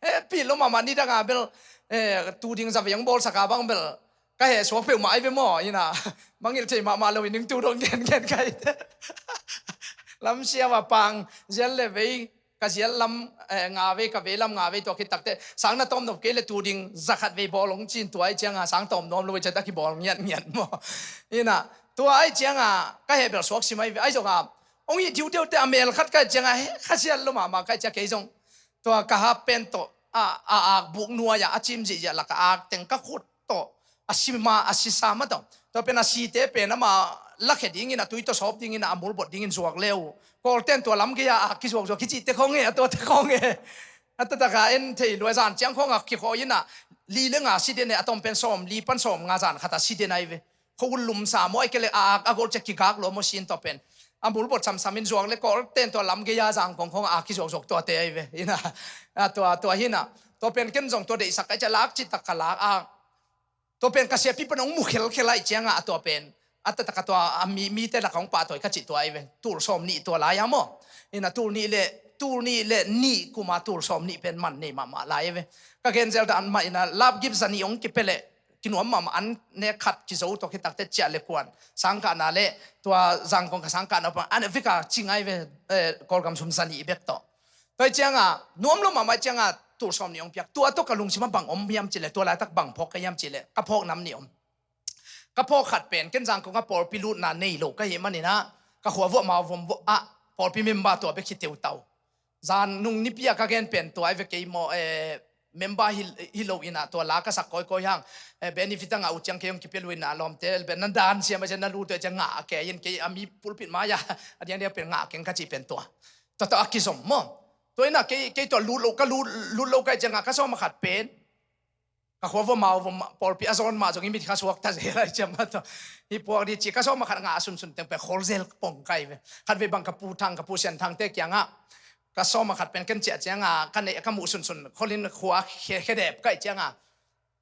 He pi lo mahmah, nidanga bel, eh, tu ding zavei hong bawlsaka bang bel ka heh suak peuhmah ahi ve maw. In ah mangngilh thei mahmah lo in ning tu dong gengen ka hi. Lamsiam a pang zial le vei, ka zial lam, eh, nga vei, ka vei lam nga vei, tua khit takte sang na tawm nop kei le tu ding za khat vei bawl hong cin, tua ahi cianga sang tawm nuam lo ahi ciah ta kibawl ngiatngiat maw. In ah tua ahi cianga ka heh bel suak sim ahi ve. Ahi zonga hong hih thiuhthiute a mel khat ka hih cianga he khasiat lo mahmah ka hih ciah kei zong tua ka hap pen tawh a, a ak buk nuai-ah a cim zihziah laka ak teng ka khut tawh a sima a sisa mah tawh, tua pen a site pen ama lakhia dingin a, tui tawh sawp dingin a, a mulbot dingin zuak le uh. Kawlten tua lam gei-a ak kizuakzuak kicihte khawng e, a tuate khawng e. A taktak a en thei lua, zan ciang khawng a kikhawi in a, li le nga si den e, a tawm pen sawm li pan sawm nga zan khat a si den ahi ve. Khuavul lumsa maw, ahih kei leh a ak a gol ciah kigak lua maw, sin tua pen a mulbot samsam in zuak le Kawlten tua lam gei-a Zangkong khawng a ak kizuakzuak tuate ahi ve. In a, a tua, tua hi in a, tua pen ken zong tua deihsak ka hih ciah lak citak ka lak a, tua pen ka siapi pan hong mu khelkhel ahih cianga a tua pen a taktak a tua a mi, mite lakah hong pahtawi ka cih tua ahi ve. Tul sawm nih tua lai-a maw. In a tul nih le, tul nih le nih kuma tul sawm nih pen man nei mahmah lai ahi ve. Ka genzel dan mah in a, lapgip za nih hong kipia leh kinuam mahmah, an nek khat kizo tawh khit takte ciah le kuan sangkahna le tua Zangkong ka sangkahna pan an vika cing ahi ve, eh, Kawlgam sum za nih bek tawh. Tua hi cianga nuam lo mahmah cianga tul sawm nih hong piak. Tua tawh ka lungsimah bang om hiam cih leh, tua laitak bang phawk ka hiam cih leh, ka phawk nam nih om. Ka phawk khat pen ken Zangkong ah pawlpi lutna nei lo ka hih manin a, ka khua vuah mau vom vuah ah pawlpi member tua bek hi teutau. Zan nung nipi a ka gen pen tua ahi ve, kei maw, eh, member hi, hi lo in a, tua la ka sak kawikawi hang, eh, benefit a ngah uh ciang kei hong kipia lo in a, lawmte bel na dan siam a ciang na lut uh a ciang ngah a kei in, kei a mi pulpit mai-a a diangdiang pen ngah keng ka cih pen tua. Tua tawh a kizom maw. Tua in a kei, kei tua lut lo, ka lut, lut lo ka hih cianga ka sawm a khat pen ka khua vuah mau vom, pawlpi a zawn mah zong i mit kha suak ta zel ahi ciang mah tawh, hi puak dih ci, ka sawm a khat ngah a sunsun teng pen khol zel pong ka hi ve. Khat vei bang ka Pu Thang, ka Pu Sian Thangte kiangah ka sawm a khat pen ken ciah cianga ka neih, ka muh sunsun kholin khua khe, khedep ka hih cianga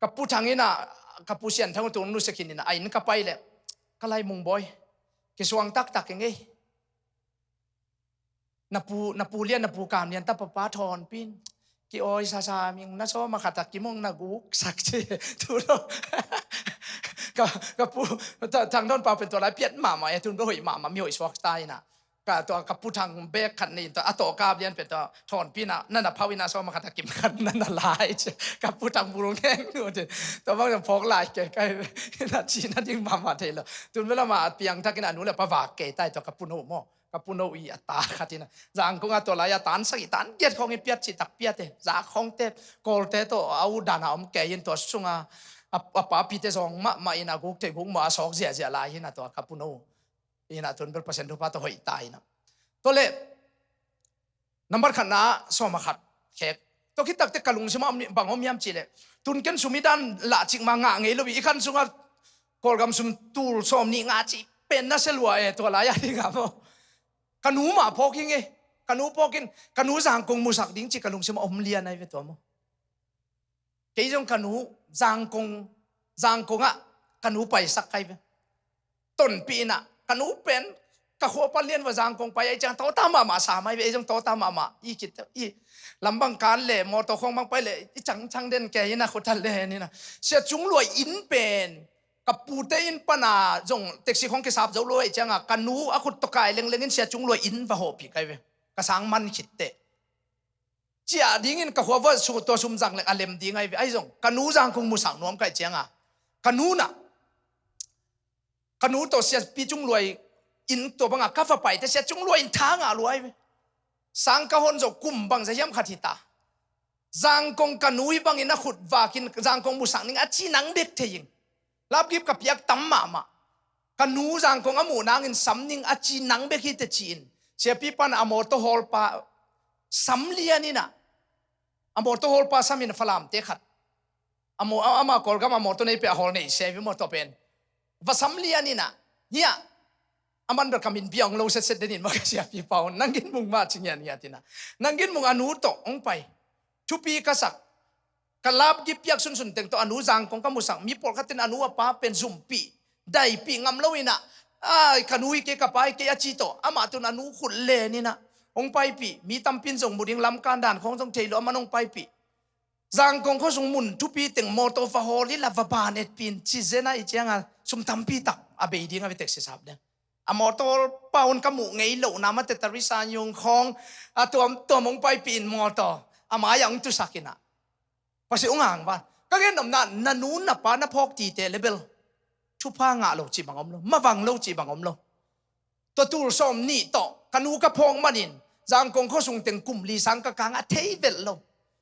ka Pu Thang in a, ka Pu Sian Thang uh tung nusia khin in a, a inn ka pai leh, ka Lai Mung Bawi, kisuang taktak ing ei. Na pu, na pu lian, na pu kam lian ta papa thawnpin ki-awi sasa ming, na sawm a khat a kimong na guk sak ci. Tu lo. Ka, ka pu, ta, Thang Dawn pa pen tua lai piat mahmah e, tun bel hoih mahmah, mi hoih suak ta in a. Ka tua ka puthang bek khat nei in tua a tawh kap lian pen tua thawnpi na na na phau ina sawm a khat a kim khat na na lai ci. Ka puthang bul ngeng nu ci. Tua bang phawk lai ke kai ina ci na ding mama thei lo. Tun bela ma piang thakin a nu le pa vak ke tai tua ka puno mo. Ka puno i a ta khat ina. Zangkong a tua lai a tan sak i tan giat khong i piat ci tak piat e. Za khong te kol te to a u dan a om ke in tua sunga a pa pi te zong ma ma ina guk te guk ma a sok zia zia lai ina tua ka puno. Ina tun bel Pasian thupha tawh hoih ta ina. Tua le nambar khatna sawm a khat khek. Tua khit takte ka lungsim ah bang om hiam cih leh tun ken sum i dan lah cikmah ngah ngei lo i khan sungah Kawlgam sum tul sawm nih ngah cih pen na sia lua e tua lai a ding a maw. Ka nu mah phawk hi nge. Ka nu phawkin ka nu Zangkong musak ding cih ka lungsim ah om lian ai ve tua maw. Kei zong ka nu Zangkong Zangkong ah ka nu paisak kai ve. Tonpih inah ka nu pen ka khua pan lian va Zangkong pai ai ciang tawta mahmah sa mai ve ei zong tawta mahmah i kit i lambang kan le mawtaw khawng bang pai le i cangcang den ke inah khuta len inah Sia Cung Luai inn pen ka pute inn pana zong taxi khawng kisap zo lo ai cianga ka nu a khut tawh kai lengleng in Sia Cung Luai inn va hawhpih kai ve. Ka sang man khitteh ciah dingin ka khua vua tua sum zang le a lem ding ai ve ai zong ka nu Zangkong musak nuam kai cianga ka nu nah ka nu tawh Sia Pi Cung Luai inn tua banga ka va paite Sia Cung Luai in tha ngah luai ve. Sang ka hon zo kum bang za hiam khat hita Zangkong ka nu i bangin a khut vakin Zangkong musak ning a ci nang bek thei ing. Lapgip ka piak tam mahmah. Ka nu Zangkong a muh nangin sam ning a ci nang bek hi te ci-in Siapi pan a mawtaw hawlpa sam lian inah a mawtaw hawlpa samin Falamte khat a maw ama Kawlgam a mawtaw nei pe a hawl nei sia vi mawtaw pen va sam lian inah hiah a man bel ka min bia ong lo setset den in ma ka Siapi pa un nang gin mung mah ci ngian ngiat inah nang gin mung a nu tawh ong pai thupi ka sak ka lapgip piak sunsun teng tawh a nu Zangkong ka musak mi pawlkhat in a nu a pa pen zumpih daipih ngam lo inah ai ka nu hi kei ka pa hi kei a ci tawh amah tun a nu khut len inah hong paipih mi tampin zong mu ding lamkan dan khawng zong thei lo a man hong paipih Zangkong khuasung mun thupi teng mawtaw va hawl ila va ban etpih in ci zen a i cianga sum tampi tak a bei ding a vi teksi sap deng a mawtaw pa un ka muh ngei lo na mate Teresa Yung khawng a tuamtuam hong paipih in mawtaw a mai a hong tusak inah Pasi ung hang van ka gen nomna na nu na pa na phawk tite lebel thupha ngah lo cih bang om lo mavang lo cih bang om lo. Tua tul sawm nih tawh ka nu ka phawk manin Zangkong khuasung teng kum li sang ka kang a thei velh lo.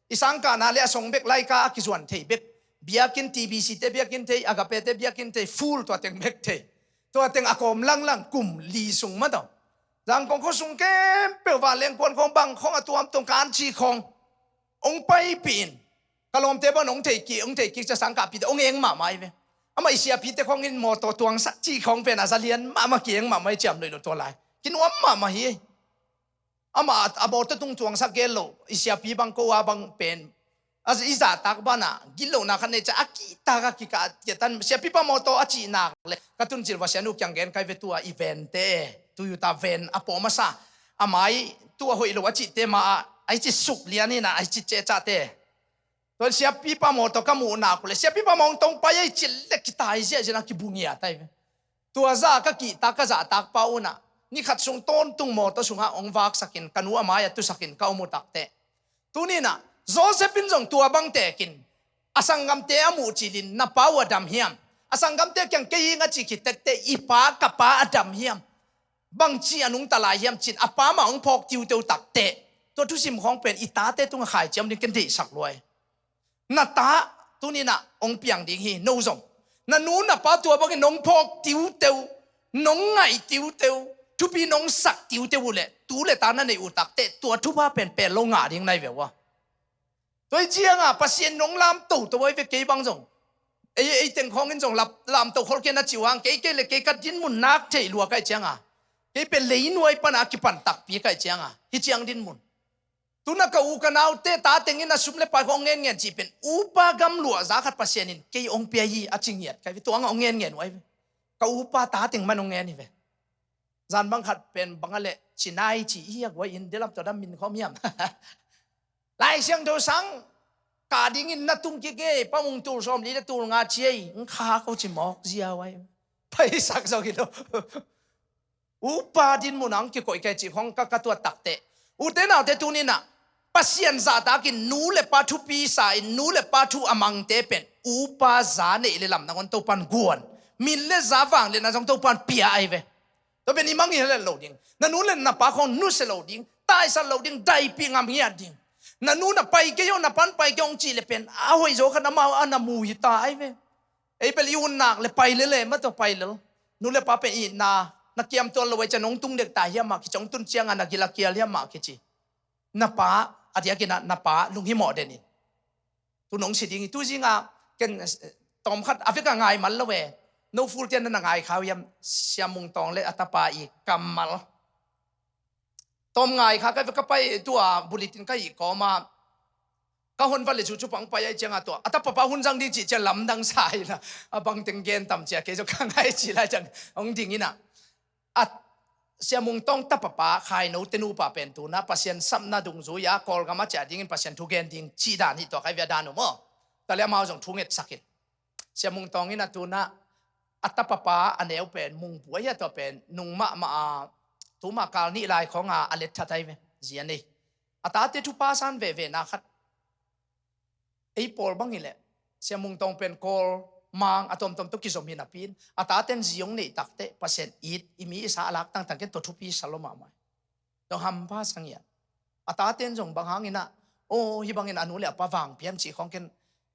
I sangkahna le a song bek laika a kizuan thei bek biakinn T B C te biakinn thei Agape te biakinn thei full tua teng bek thei. Tua teng a kawm langlang kum li sung mataw Zangkong khuasung kempeuh vanleng kuan khawng bang khawng a tuamtuam kan ci khawng ong paipih in ka lawmte bang ong thei kik ong thei kik cia sangkahpite ong eng mahmah hi ve. Amah i siapite khawngin mawtaw tuangsak ci khawng pen a za lian mahmah kieng mahmah hi ciam loih lo tua lai kinuam mahmah hi. Amah a mawtaw tung tuangsak gel lo i siapi bang ko a bang pen a i zahtak banah gitlohna khat nei cia a kihtak a kikah kiatan siapipa mawtaw a cihnak le ka tuncil va sianu kiang gen kai ve tua i vente Toyota ven a pawh masa a mai tua hoih lo a cihte ma ah a i ci suk lian inah a i ci cehcahte. Tua siapipa mawtaw ka muhnak uh le siapipa mawng tong pai a i cil le kitai ziahziah a kibungiat ai ve. Tua za ka kihtak ka zahtak pa unah ni khat sung tawntung mawtaw sungah hong vaksakin ka nu a mai a tusakin ka om uh takteh. Tuninah Joseph in zong tua bang tekin a sanggamte a muh cilin na pa uh a dam hiam? A sanggamte kiang kei hing a cih khit tekte i pa ka pa a dam hiam? Bangci a nungta lai hiam cin a pa mah hong phawk tiuteu takteh tua thusim khawng pen i tate tungah khaici om ding ken deihsak luai. Na ta tuninah hong piang ding hi no zong na nu na pa tua bangin nong phawk tiuteu nong ngaih tiuteu thupi nong sak tiuteu uh leh tu le ta na neih uh takteh tua thupha pen pel lo ngah ding nai ve uh a. Tua hi cianga Pasian nong lamto to bai ve kei bang zong ei ei teng khawngin zong lamto kholkhen a cih uh hang kei kei le kei ka dinmun nak theih lua kai cianga kei pen leinuai pana a kipan takpi kai cianga hi ciang dinmun. Tuna ka u ka naute ta tengin a sum le pai khawng ngen ngen cih pen upa gamluah za khat Pasian in kei ong pia hi a ci ngiat kai ve tuanga ong ngen ngen uh ai ve. Ka upa ta teng man ong ngen hi ve. Zan bang khat pen bang a leh cinai ci hi a guai in delam tua dam min khawm hiam? Lai Siangtho sang ka dingin na tung kik e pamung tul sawm li le tul nga ci ei ng kha ko ci mawk zia uh ai ve. Paisak zong hi lo. Upa din munah hong kikoih kei cih khong ka, ka tuat takteh, ute naute, tuni-in ah Pasian zahtakin nu le pa thupi sa-in, nu le pa thu a mangte pen upa za neih le lam nangawn Topan guan, min le za, vangliatna zong Topan pia ahi ve. Tua pen i mangngilh lo ding, na nu le na pa khong nusia lo ding, taisat lo ding, daipih ngam ngiat ding. Na nu na pai kei aw, na pan pai kei aw hong cih le pen a hoih zaw khat amau a na mu hi ta ahi ve. Ei bel i hun nak le pai lel e, mah tawh pai lel. Nu le pa pen itna, na kiam tuan lo ahih ciang hong tung dek ta hiam mah kici, hong tun ciangin na gil a kial hiam mah kici. Na pa, a diakin ah na pa lunghimawh den in. Tu nong si ding hi, tu zingah ken, eh, tawm khat a vek a ngai man lo e. No full tian na ngai kha uh hiam, Sia Mung Tawng le a tapa i kammal. Tawm ngai kha ka, ka pai, tua bulletin ka hih kawm a, ka hon vat le cu cu pang pai ahih ciangin tua a tapa pa hun zang ding cih ciang lamdang sa in ah, a bang teng gen tam cia kei zong ka ngai cih lai ciang hong ding in ah. A Sia Mung Tawng tapa pa Khaino te nupa pen tu-in ah Pasian sapna dungzui a Kawlgam a ciah dingin Pasian thu gen ding cih dan hi, tua ka hih ve, a dan uh maw. Tua leh amau zong thu ngetsak in. Sia Mung Tawng in ah tu-in ah a tapa pa a neu pen Mung Pu ahi a, tua pen nung mahmah a, tu mah kal nih lai khawng a a let that ahi ve, zi a nei. A tate thupha san veve na khat. Ei pawl bang hi leh Sia Mung Tawng pen Kawl, Mang a tuamtuam tawh kizom hi napi-in, a taten zi hong neih takteh Pasian it, i mi i sa a lak tangtang ken tua thupi sa lo mahmah. Zong hampha sa ngiat. A taten zong bang hangin ah, aw, hih bangin a nu le a pa vang pian cih khawng ken,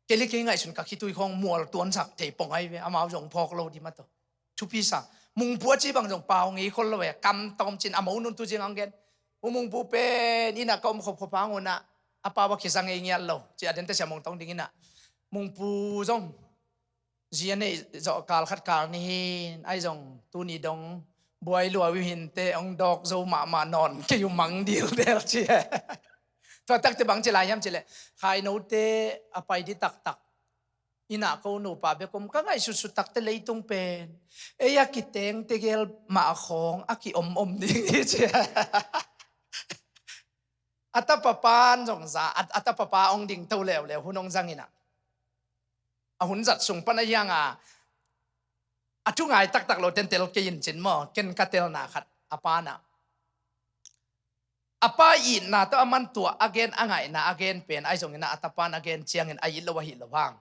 kei le kei ngaihsun ka khitui khawng mual tuansak thei pong ahi ve, amau zong phawk lo ding mah tawh. Thupi sa. Mung Pu a ci bang zong pau ngei khol lo e, kam tawm cin a mo nun tu zing ang gen. U Mung Pu pen inn ah ka om khopkhop hang un ah, a pau a kizang ei ngiat lo. Ci a den teh Sia Mung Tawng ding in ah, Mung Pu zong zi a neih zawh kal khat kal nih hi-in, ahi zong tuni dong buai lua uh hi-in teh hong dawk zo mahmah nawn kei uh mang dildel ci e. Tua takteh bang ci lai hiam cih leh, Khaino te a pai ding taktak, inn ah ko nupa bek om, ka ngaihsutsut takteh leitung pen ei a kiteng tegel mah khawng a kiom om ding hi ci e. A tapa pan zong za, a, a tapa pa hong ding to leuleu hun hong zang in ah, a hun zat sung pan a hiang a, a thu ngai taktak lo ten tel kei in cin maw, ken ka telna khat, a pa in ah, a pa itna tawh a man tua a gen, a ngaihna a gen pen ahi zongin ah a tapa in a gen ciangin a it lo ahi lo hang.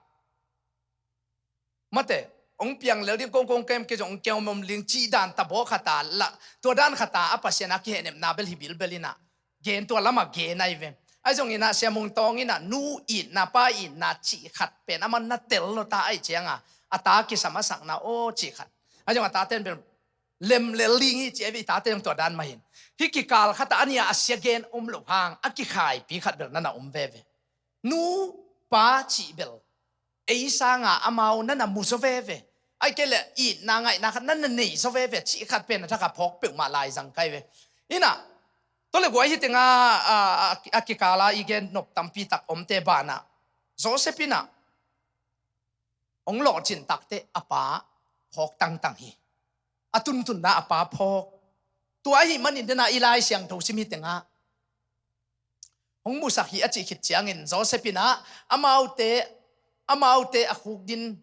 Mate, hong piang lel ding kongkong kem kei zong hong kiaumom ling cih dan tabawh khat a la, tua dan khat a a Pasian a kihehnepna bel hi bilbel in ah, gen tua lamah gen ahi ve. Ahi zongin ah Sia Mung Tawng in ah nu itna pa itna cih khat pen a man na tel lo ta ahih ciang a, a ta kisam a sakna aw cih khat. Ahi zong a taten bel lem lel ding hi ci ahi ve, i taten zong tua dan mah hi-in. Hih kikal khat ah a nih a sia gen om lo hang a kikhaipi khat bel na na om veve. Nu pa cih bel ei sanga amau na na mu zaw veve. Ahih kei leh itna ngaihna khat na na nei zaw veve cih khat pen a thak a phawk peuhmah lai zang ka hi ve. In ah, tua leh guai, hih teng a, a, a, a kikal a i gen nop tampi tak omte banah, Joseph in ah hong lawhcin takteh a pa phawk tangtang hi. A tuntunna a pa phawk. Tua ahih manin den ah i Lai Siangtho sim hih teng ah hong musak hi a cih khit ciangin Joseph in ah amaute, amaute a khuk din,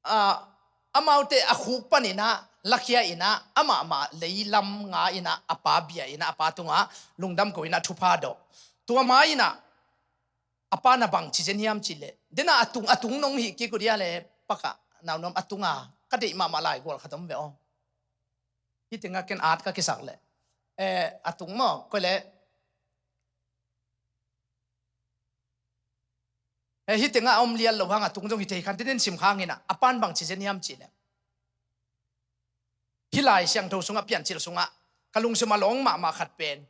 ah, amaute a khuk panin ah lakhia in ah amah mah leilam nga in ah a pa bia in ah a pa tungah lungdam ko in ah thupha dawh. Tua ma in ah a pa na bang ci zen hiam cih leh, den ah a tung, a tung nong hih kik uh dia leh pakah, naunuam, a tungah ka deih mahmah lai gual khat om ve aw. Hih tengah ken at ka kisak leh, eh, a tung maw, koi leh, eh, hih tengah a om lian lo hang a tung zong hi thei khan, tinen sim kha ing in ah, a pan bang ci zen hiam cih leh, hih Lai Siangtho sungah, Piancil sungah ka lungsim a lawng mahmah khat pen,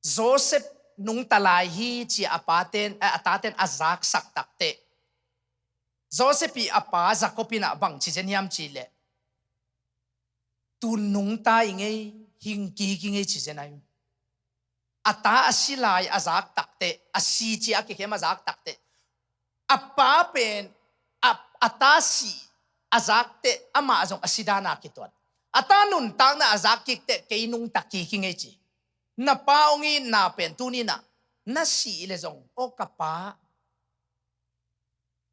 Joseph nungta lai hi ci a a paten, a, a taten a zaksak takteh, Joseph i a pa Jacob in ah bang ci zen hiam cih leh, tun nungta i ngei, hing kik i ngei ci zen ahi. A ta a si lai a zak takteh, a si ci a kikhem a zak takteh, a pa pen a, a ta si a zak teh amah zong a si dan a kituat. A ta nuntakna a zak kik teh kei nungta kik i ngei ci. Na pa hong itna pen tuni-in ah na sih leh zong, aw ka pa,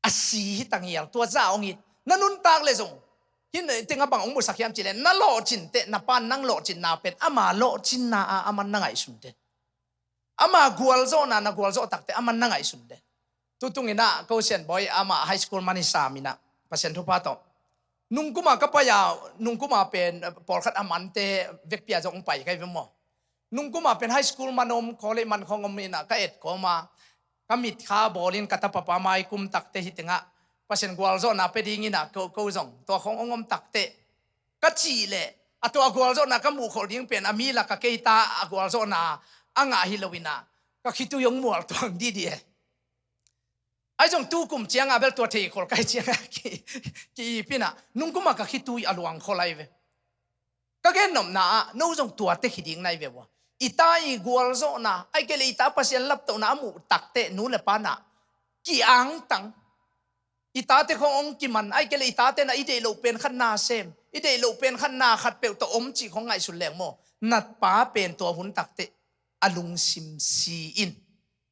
a si hi ta ngial, tua zah hong it. Na nuntak leh zong Hih tengah bang hong musak hiam cih leh, na lawhcin teh, na pa'n nang lawhcinna pen ama lawhcinna a aman na ngaihsun teh. Ama gualzawhna na gualzawh tak teh aman na ngaihsun teh. Tutung in ah ko Sian Bawi amah high school man i sam in ah, Pasian thupha tawh, nungkum a ka pai a, nungkum a pen pawlkhat a mante vekpi a zong hong pai ka hi ve maw. Nungkum a pen high school man om, college man khawng om in ah ka et kawm a, ka mit kha bawl in ka tapa pa mai kum tak teh hih tengah Pasian gualzawhna pia ding in ah ko, ko zong tua khawng hong om tak teh, ka cih leh a tua gualzawhna ka muhkholh ding pen a mi lak a kei ta a gualzawhna a ngah hi lo in ah, ka khitui hong mual tuang didi e. Ahi zong tukum ciang a bel tua theikhol ka hih ciang a ki, ki-ip in ah, nungkum a ka khitui a luangkhol ahi ve. Ka gennopna ah no zong tua teh hi ding na hi ve ua. I ta i gualzawhna, ahih kei leh i ta Pasian laptohna a muh tak teh nu le pa'n ah ki-angtang. I tate khawng hong kiman, ahih kei leh i tate in ah i deih loh pen khat na sem, i deih loh pen khat na khatpeuh tawh om cih khawng ngaihsun leng maw, na pa pen tua hun tak teh a lungsim si in,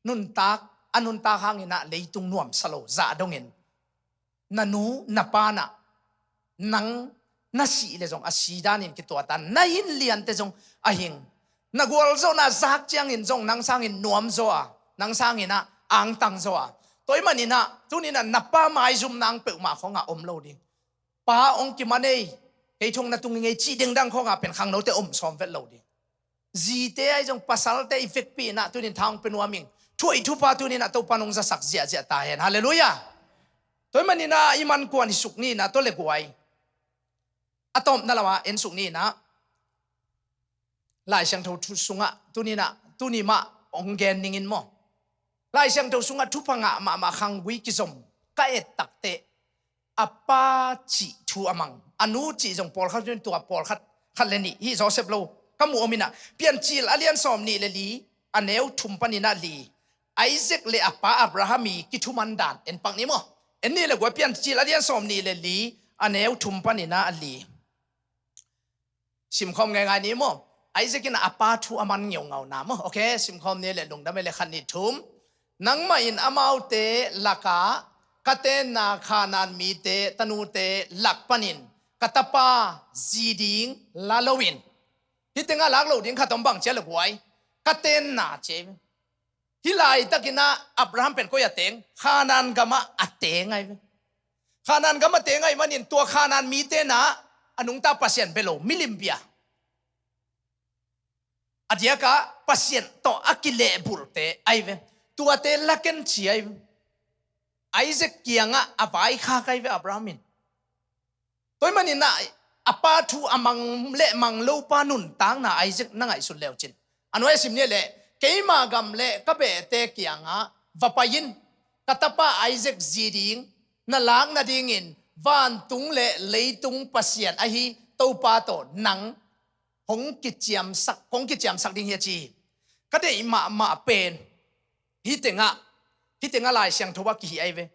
nuntak, a nuntak hang in ah leitung nuamsa lo zah dong in, na nu na pa'n ah nang na sih leh zong a si dan in kituat a, na hin lian teh zong a hing, na gualzawhna zak ciang in zong nang sang in nuam zaw a, nang sang in ah angtang zaw a. Tua ahih man in ah tuni in ah na pa maizumna peuhmah khawng ah om lo ding. Pa hong kiman ei, kei thong na tung ing ei cih dingdang khawng ah pen khangnote om sawm vet lo ding. Zite ahi zong pasalte i vekpi in ah tuni in tha hong pia nuam ing. Thu hoih thupha tuni in ah Topa'n hong zasak ziahziah ta hen. Halleluiah. Tua ahih man in ah i man kuan hi suk ni in ah, tua le guai, a tawpna lam ah en suk ni in ah, Lai Siangtho thu sungah tuni in ah, tuni mah hong gen ning in maw. Lai Siangtho sungah thupha ngah mahmah khanggui kizom ka et tak teh, a pa cih thu a mang, a nu cih zong pawlkhat, tua pawlkhat, khat le nih, hih Joseph lo ka muh om in ah, Piancil a lian sawm nih le li, a neu thum panin ah li, Isaac le a pa Abraham i kithuman dan en pak ni maw. En ni le guai, Piancil a lian sawm nih le li, a neu thum panin ah li. Simkhawm ngeingai ni maw. Isaac in a pa thu a man ngeungau na maw. Ok, simkhawm ni le lungdam e le khat nih thum. Nangmah in amaute lakah ka tenna Khanaan mite tanute lak panin ka tapa zi ding la lo in. Hih tengah lak lo ding khat om bang cia le guai. Ka tenna cia. Hih laitakin ah Abraham pen koi a teng? Khanaan gamah a teng ahi ve. Khanaan gamah teng ahih manin tua Khanaan mite in ah a nungta pasian bia lo, milim bia. A diakah pasian tawh a kilehbulhte ahi ve. Tuate laken ci ahi ve. Isaac kiangah a vaikhak ahi ve Abraham in. Tua ahih manin ah a pa thu a mang le mang lo pa nuntakna Isaac na ngaihsun leucin. A nuai a sim ni le, keima gam le ka behte kiangah va pai in, ka tapa Isaac zi ding na lak nadingin vantung le leitung Pasian ahi Topa tawh nang hong kiciamsak, hong kiciamsak ding hi a ci hi. Ka deih mahmah pen hih tengah, hih tengah Lai Siangtho ah kihih ahi ve.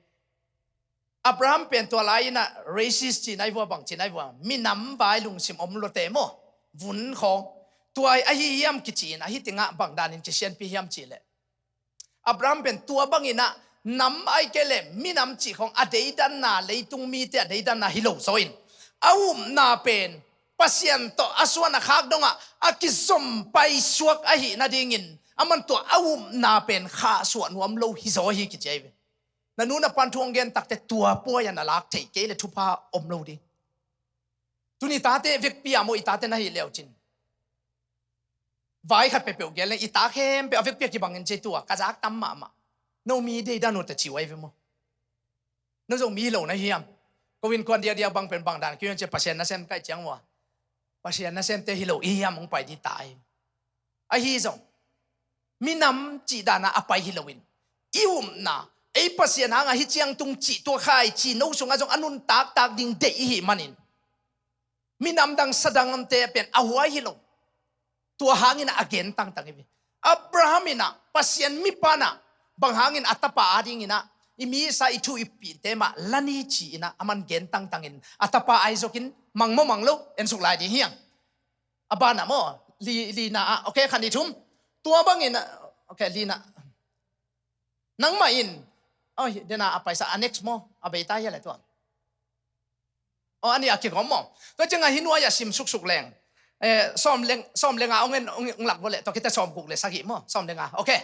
Abraham pen tua lai-in ah racist cihna ahi vua, bang cihna ahi vua, minam vai lungsim om lua te maw, vun khawng. Tua ahi hiam kici-in ah hih tengah bang danin kisianpi hiam cih leh, Abraham pen tua bangin ah nam ahih kei leh minam cih khawng a deidanna, leitung mite a deidanna hi lo zaw in, a upna pen Pasian tawh a suan a khak dongah a kizom paisuak ahih nadingin, aman tua a upna pen khahsuah nuam lo hi zaw hi kici ahi ve. Na nu na pan thu hong gen takte tua puai-ah na lak theih kei le thupha om lo ding. Tuni tate vekpi-ah maw i tate na hih leucin, vai khat peuhpeuh gen leng i ta khempeuh a vekpi-ah kibangin ci, tua ka zak tam mahmah. No mi deidan uh ta ci uh ahi ve maw. No zong mi hi lo na hiam? Ko innkuan diakdiak bang pen bang dan kiu hiam ci, Pasian nasem kaih ciang uh a, Pasian nasemte hi lo i hiam hong pai ding ta hi. Ahi zong minam cih danah a pai hi loin, i upna, ei Pasian hangah hi ciang tung cih tua khai cih no sungah zong a nuntaktak ding deih i hih manin, minam dang sa dangte pen a huai hi lo. Tua hangin a gen tangtang hi ve. Abraham in ah Pasian mipa in ah bang hangin a tapa adingin ah i misa i thu i pite mah la ni ci-in ah aman gen tangtangin a tapa Isaac in mang maw mang lo en suk lai ding hiam? A banah maw, li, lina ah, ok, khat nih thum. Tua bangin ah, ok, lina. Nangmah in, oi, dena a paisa, a next maw, a beita hia le tua. Aw, a nih a kigawm maw? Tua ciangah hih nuai-ah sim suksuk leng. Eh, sawm leng, sawm lenga ong en, ong, ong lak vua leh, tua khit teh sawm guk le sagih maw? Sawm lenga. Okay.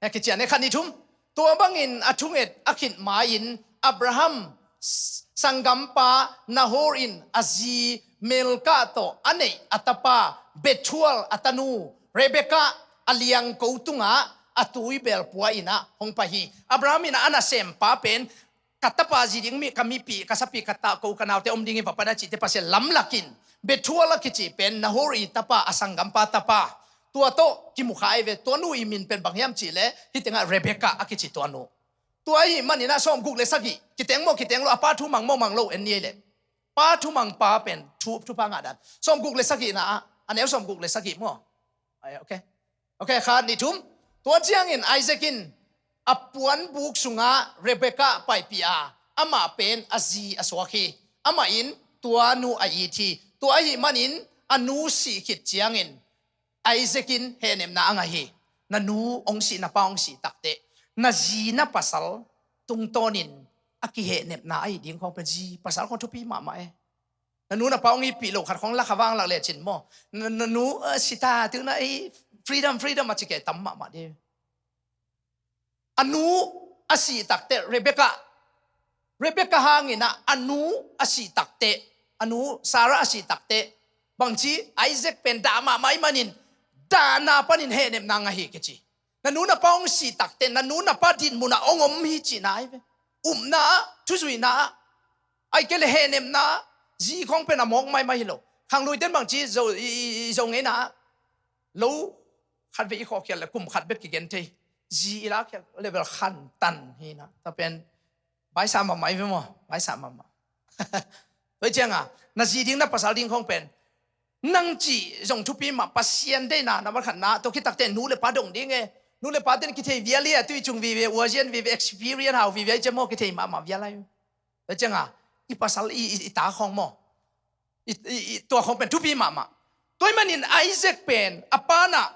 Eh, kician e, khat nih thum. Tua bangin a thunget a khit ma-in Abraham s-, sanggampa Nahor in a zi Milkah tawh a neih a tapa Bethuel a tanu Rebekah a liangko tungah a tuibel pua-in ah hong pai hi. Abraham in ah a nasempa pen ka tapa zi ding mi, ka mipih, ka sapih, ka ta, ko, ka naute om ding hi, va pan a cihte Pasian lamlakin Bethuel a kici pen Nahor i tapa, a sanggampa tapa, tua tawh kimu kha hi ve. Tua nu i min pen bang hiam cih leh hih tengah Rebekah a kici tua nu. Tua ahih manin ah sawm guk le sagih, kiteng maw kiteng lo, a pa thu mang maw mang lo en ni ei leh. Pa thu mang pa pen thu, thupha ngah dan. Sawm guk le sagihna ah, a neu sawm guk le sagih maw? Ai, okay. Okay, khat nih thum. Tua ciangin Isaac in a puanbuk sungah Rebekah paipih a, amah pen a zi a suak hi. Amah in tua nu a it hi. Tua ahih manin a nu sih khit ciangin Isaac in hehnepna a ngah hi. Na nu hong sih, na pa hong sih takteh, na zi na pasal tungtawnin a kihehnepna ahih ding khawng pen zi pasal khawng thupi mahmah e. Na nu na pa hong itpih loh khat khawng la kha vang lak lecin maw? Na, na nu, eh, si ta, tu na ei, freedom, freedom a ci kei tam mahmah ding. A nu a sih takteh, Rebekah, Rebekah hangin ah a nu a sih takteh, a nu Sarah a sih takteh, bangci, Isaac pen dah mahmah ahih manin, dahna panin hehnepna ngah hi kici. Na nu na pa hong sih takteh, na nu na pa dinmun ah hong om hi cihna ahi ve. Upna ah, thuzuihna ah, ahih kei leh hehnepna ah, zi khawng pen a mawk maimai hi lo. Khangluite in bangci, Zo, i, i, i Zo ngeina ah, lo khat vei i khawhkhiat leh kum khat bek kigen thei. Zi i lakkhiat leh bel khantan hi na. Tua pen baisa mahmah hi ve maw? Baisa mahmah. Tua ciangah na zi ding na pasal ding khawng pen nang cih zong thupi mah, Pasian deihna na va khatna, tua khit takteh nu le pa dong ding e. Nu le pa ten kithei vial hi a, tui cung vive, uazian vive, experience hau vive, i ci maw, kithei mahmah vial ahi. Tua ciangah i pasal, i, i, i ta khawng maw, i, i, i, tua khawng pen thupi mahmah. Tua ahih manin Isaac pen a pa na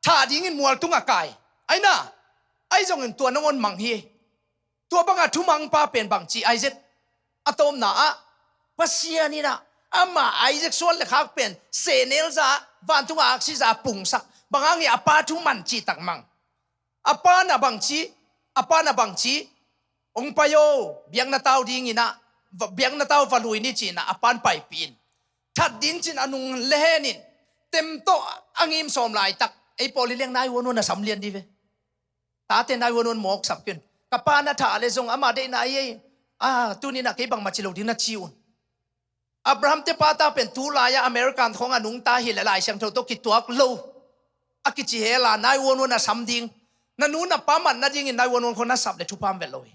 thah dingin mual tungah kai. Ai na, ahi zongin tua nangawn mang hi. Tua banga thumangpa pen bangci, Isaac a tawpna ah Pasian in ah amah Isaac suan le khak pen sehnel za, vantung aksi za a pungsak. Bang hang hiam? A pa thu man cihtak mang. A pa na bangci, a pa na bangci, hong pai o, biakna tau dingin ah, va, biakna tau va lui ni ci-in ah a pan paipih in, that ding ci-in a nung le hen in, tem tawh a ngim sawm laitak, ei pawl i leng nine one one a sam lian dih ve. Tate nine one one mawk sap ken. Ka pa na thah leh zong ama deihna ahi ei. Ah, tuni-in ah kei bangmah ci lo ding na ci un. Abraham te pa ta pen tu lai-a American khawng a nungta hi leh Lai Siangtho tawh kituak lo a kici hel a, nine one one a sam ding. Na nu na pa man nadingin nine one one khawng na sap leh thupha om vet lo hi.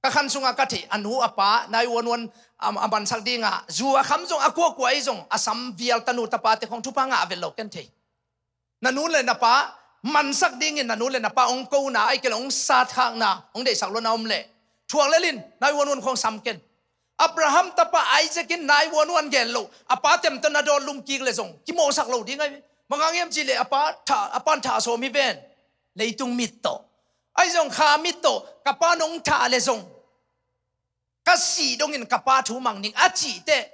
Ka khan sungah ka theih, a nu a pa nine one one a, a mansak dingah zu a kham zong, a kuakua ahi zong, a sam vial tanu tapate khawng thupha ngah vet lo ken thei. Na nu le na pa mansak dingin na nu le na pa hong kona, ahih kei leh hong satkhakna, hong deihsak lona om leh, thuak lel in, nine one one khawng sam ken. Abraham tapa Isaac in nine one one gel lo, a pa tem tawh na dawn lum kik leh zong kimawhsak lo ding ahi. Bang hang hiam cih leh a pa thah, a pan thah sawm hi ven. Leitung mit tawh, ahi zong kha mit tawh, ka pa nong thah leh zong ka sih dongin ka pa thu mang ning a cih teh,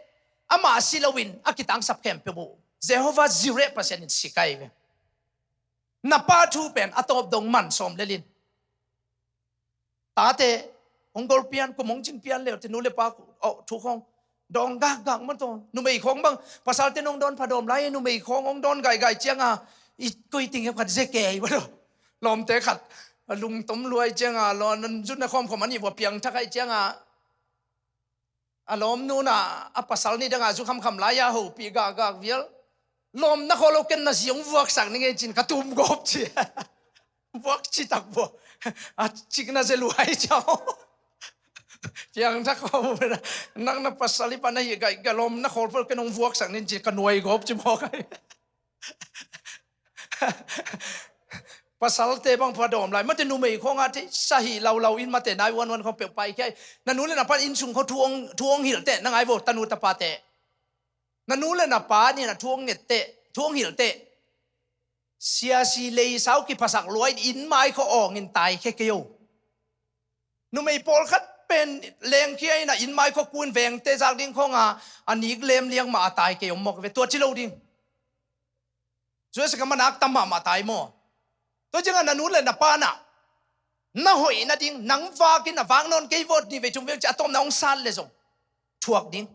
amah si loin a kitangsap khempeuh uh Jehovah Jireh Pasian in sik ahi ve. Na pa thu pen a tawp dong man sawm lel in. Tate hong gol pian, kum hong cing pian leh, te nu le pa, oh, thu khawng dawng gakgak mah tawh. Numei khawng bang, pasalte nong dawn pha dawm lai, numei khawng hong dawn gaigai ciangah, i koi ting hiam khat zeke hi mah tawh. Lawmte khat a lungtom luai ciangah, lawn zutna khawmkhawm a nih vua piangthak ahih ciangah, a lawmnu in ah a pasal nih dangah zu khamkham lai-a hopih gakgak vial. Lawm na khawl lo ken, na zi hong vuaksak ning ei ci-in ka tum gawp ci. Vuak citak vua. A cikna ze luai ciang. Piangthak khawm, nang na pasal i pan ahi gai, ka lawm na khawl pah lo ken, hong vuaksak ning ci, ka nuai gawp ci mawk ahi. Pasalte bang pha dawm lai, mate numei khawngah thei sahih laulau in mate nine one one khawng peuh pai khia. Na nu le na pa in sung khawng thu hong, thu hong hilh teh, na ngai vo, tanu tapate. Na nu le na pa nih na thu hong nget teh, thu hong hilh teh, siasi leisau kiphasak luai in, mai khawng awng in tai khia kei o. Numei pawlkhat pen lengkhia in a inn mai khua ku in vengte zak ding khawng a, a nik lem liang mah a tai kei om mawk ve, tua ci lo ding. Joseph ka man a ak tam mahmah tai maw? Tua ciangah na nu le na pa na, na hoih nading, nang vakin a vak nawn kei vawt ni vei thum veng ci a tawpna hong sat le zong thuak ding.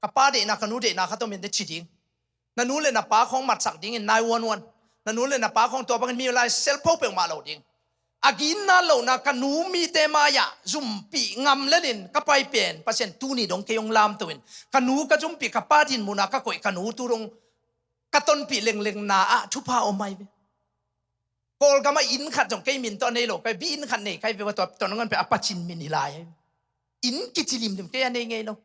Ka pa deihna, ka nu deihna khat om in te ci ding. Na nu le na pa khawng matsak dingin nine one one. Na nu le na pa khawng tua bangin mi lai sel pho peuhmah lo ding. A ginna lohna ka nu mite mai-ah zumpih ngam lenin ka pai pen Pasian tuni dong kei hong lamto in, ka nu ka zumpih, ka pa din munah ka koih, ka nu tu dong ka tonpih lenglengna ah thupha om ai ve. Kawlgam ah inn khat zong kei min tawh a nei lo, kei bi inn khat nei kai ve, tua tua nangawn pen a pacin min hi lai ai ve. Inn kici limlim kei a nei ngei lo.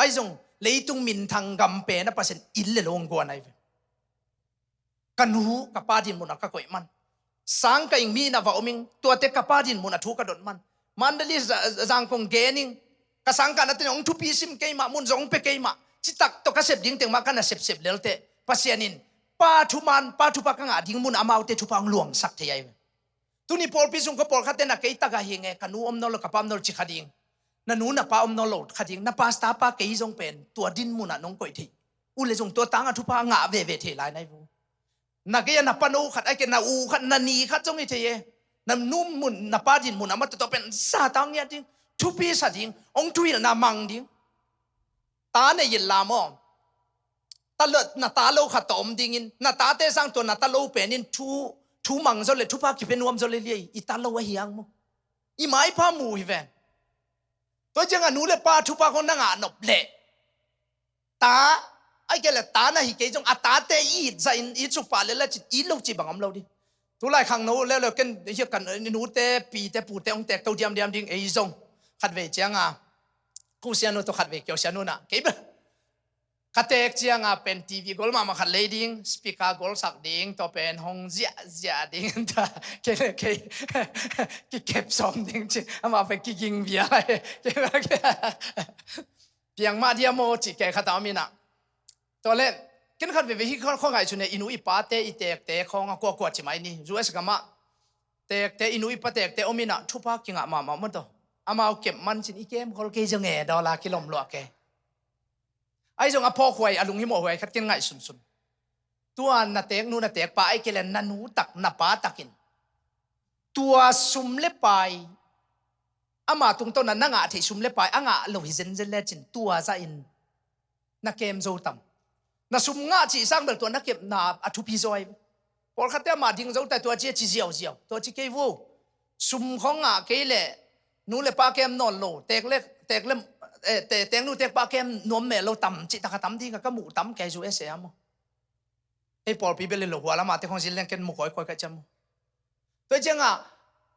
Ai zong leitung minthang gam pen a Pasian inn le lo hong guan ai ve. Ka nu ka pa din munah ka koih man, sang ka ing mi na va om ing, tuate ka pa din munah thu ka dot man. Mandali, Zangkong gen ing, ka sang ka na ten hong thupi sim kei mah, mun zong pe kei mah, citak tawh ka sep ding teng mah ka na sepsep lelte Pasian in pa thuman, pa thupha ka ngah ding mun amaute thupha hong luangsak thei ai ve. Tuni pawlpi sung kho pawlkhatte na kei tagah hi nge, ka nu om nawn lo, ka pa om nawn lo ci kha ding. Na nu na pa om nawn lo kha ding, na pastor pa kei zong pen tua din munah nong koih thei. U le zong tua tangah thupha ngah veve thei lai nai vo. Na kei a na pano khat, ai kei na u khat, na ni khat zong hi thei e. Na nu mun, na pa din munah mah tua pen sa tang ngiat ding, thupi sa ding, hong thuhilhna mang ding. Ta nei it la maw? Ta lo, na ta lo khat tawh om dingin, na tate sang tua na ta lo penin thu, thu mang zaw le thupha kipia nuam zaw le liai, i ta lo ahi ang maw? I maipha mu hi ven. Tua ciangah nu le pa thupha khong na ngah nop leh, ta, ai kei le ta na hi kei zong a tate it zahin it suk pah le la cin it lo ci bang om lo ding. Tulai khangno leuleu ken hia kan nute pite pute hong tek to diamdiam ding ei zong. Khatvei cianga Kusianu tawh khatvei Kiosianu na kei bel ka tek cianga pen T V gol mahmah khat lei ding, speaker gol sak ding, tua pen hong ziahziah ding, tua kei le kei kikep sawm ding ci, amah pen kiging bia lai. Piang mah dia maw ci kei khat a om inah. Tua le ken khat veve hi khawngaih cun i nu i pate i tekte khawng a kuakua ci mai ni. U S gamah tekte, i nu i pa tekte om inah thupha kingah mahmah maw taw. Amau kep man cin i kem khol kei zong e, dawl a kilom luah kei. Ai zong a phawkhuai, a lunghimawhhuai khat ken ngaih sunsun. Tua na teknu na tekpa ai kei le na nu tak na pa takin tua sum le pai, ama tungtawn na na ngah theih sum le pai a ngah lo hi zenzen lecin tua zahin na kem zo tam? Na sum ngah cih sang bel tua na kepna a thupi zaw ai. Pawlkhatte amah ding zo tai, tua ci a ci ziauziau, tua ci kei vo. Sum khong ngah kei le nu le pa kem nawn lo, tek le, tek le, eh, te, teknu tekpa kem nuam mel lo tam cih tak a tam ding a ka muh tam kei U S A a maw. Hei pawlpi bel in lo hua lamah te khong zin leng ken mu kawikawi ka ciam mu. Tua ciangah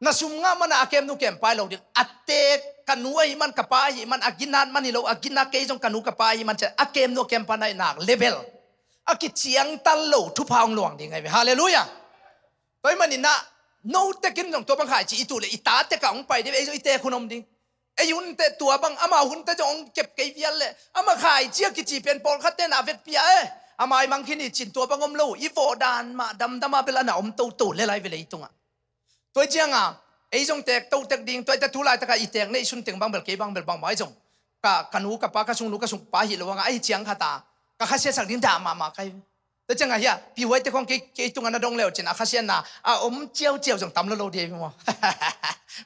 na sum ngah mana a kemnu kempa hi lo ding. A tek ka nu ahi man, ka pa ahi man, a ginat man hi lo, a ginat kei zong ka nu ka pa ahi man ciah a kemnu a kempa na hi nak level a kiciangtal lo thupha hong luang ding ahi ve. Halleluiah. Tua hi maninah notekin zong tua bang khaici i tuh le i ta tekah hong pai ding ve, ei zong i tek hun om ding. Ei hunte tua bang, ama hunte zong hong kep kei vial le ama khaici a kici pen pawlkhatte na vetpia e. Ama i mangkhin i cin tua bang om lo, i vawh dan mah damdam a bel a na om toto le lai ve leitungah. Tua cianga ei zong tek totek ding, tua i te tu laitakah i tek neih sun teng bang bel kei bang bel bangmah ei zong ka, ka nu ka pa, ka sungnu ka sungpa hi lo anga ahi ciang khata ka khasiasak ding dah mahmah kai. Tua ciangah hia pihuaite khong kei, kei tungah na dong leuh cin a khasianna a om ciauciau zong tam lo lo dia maw?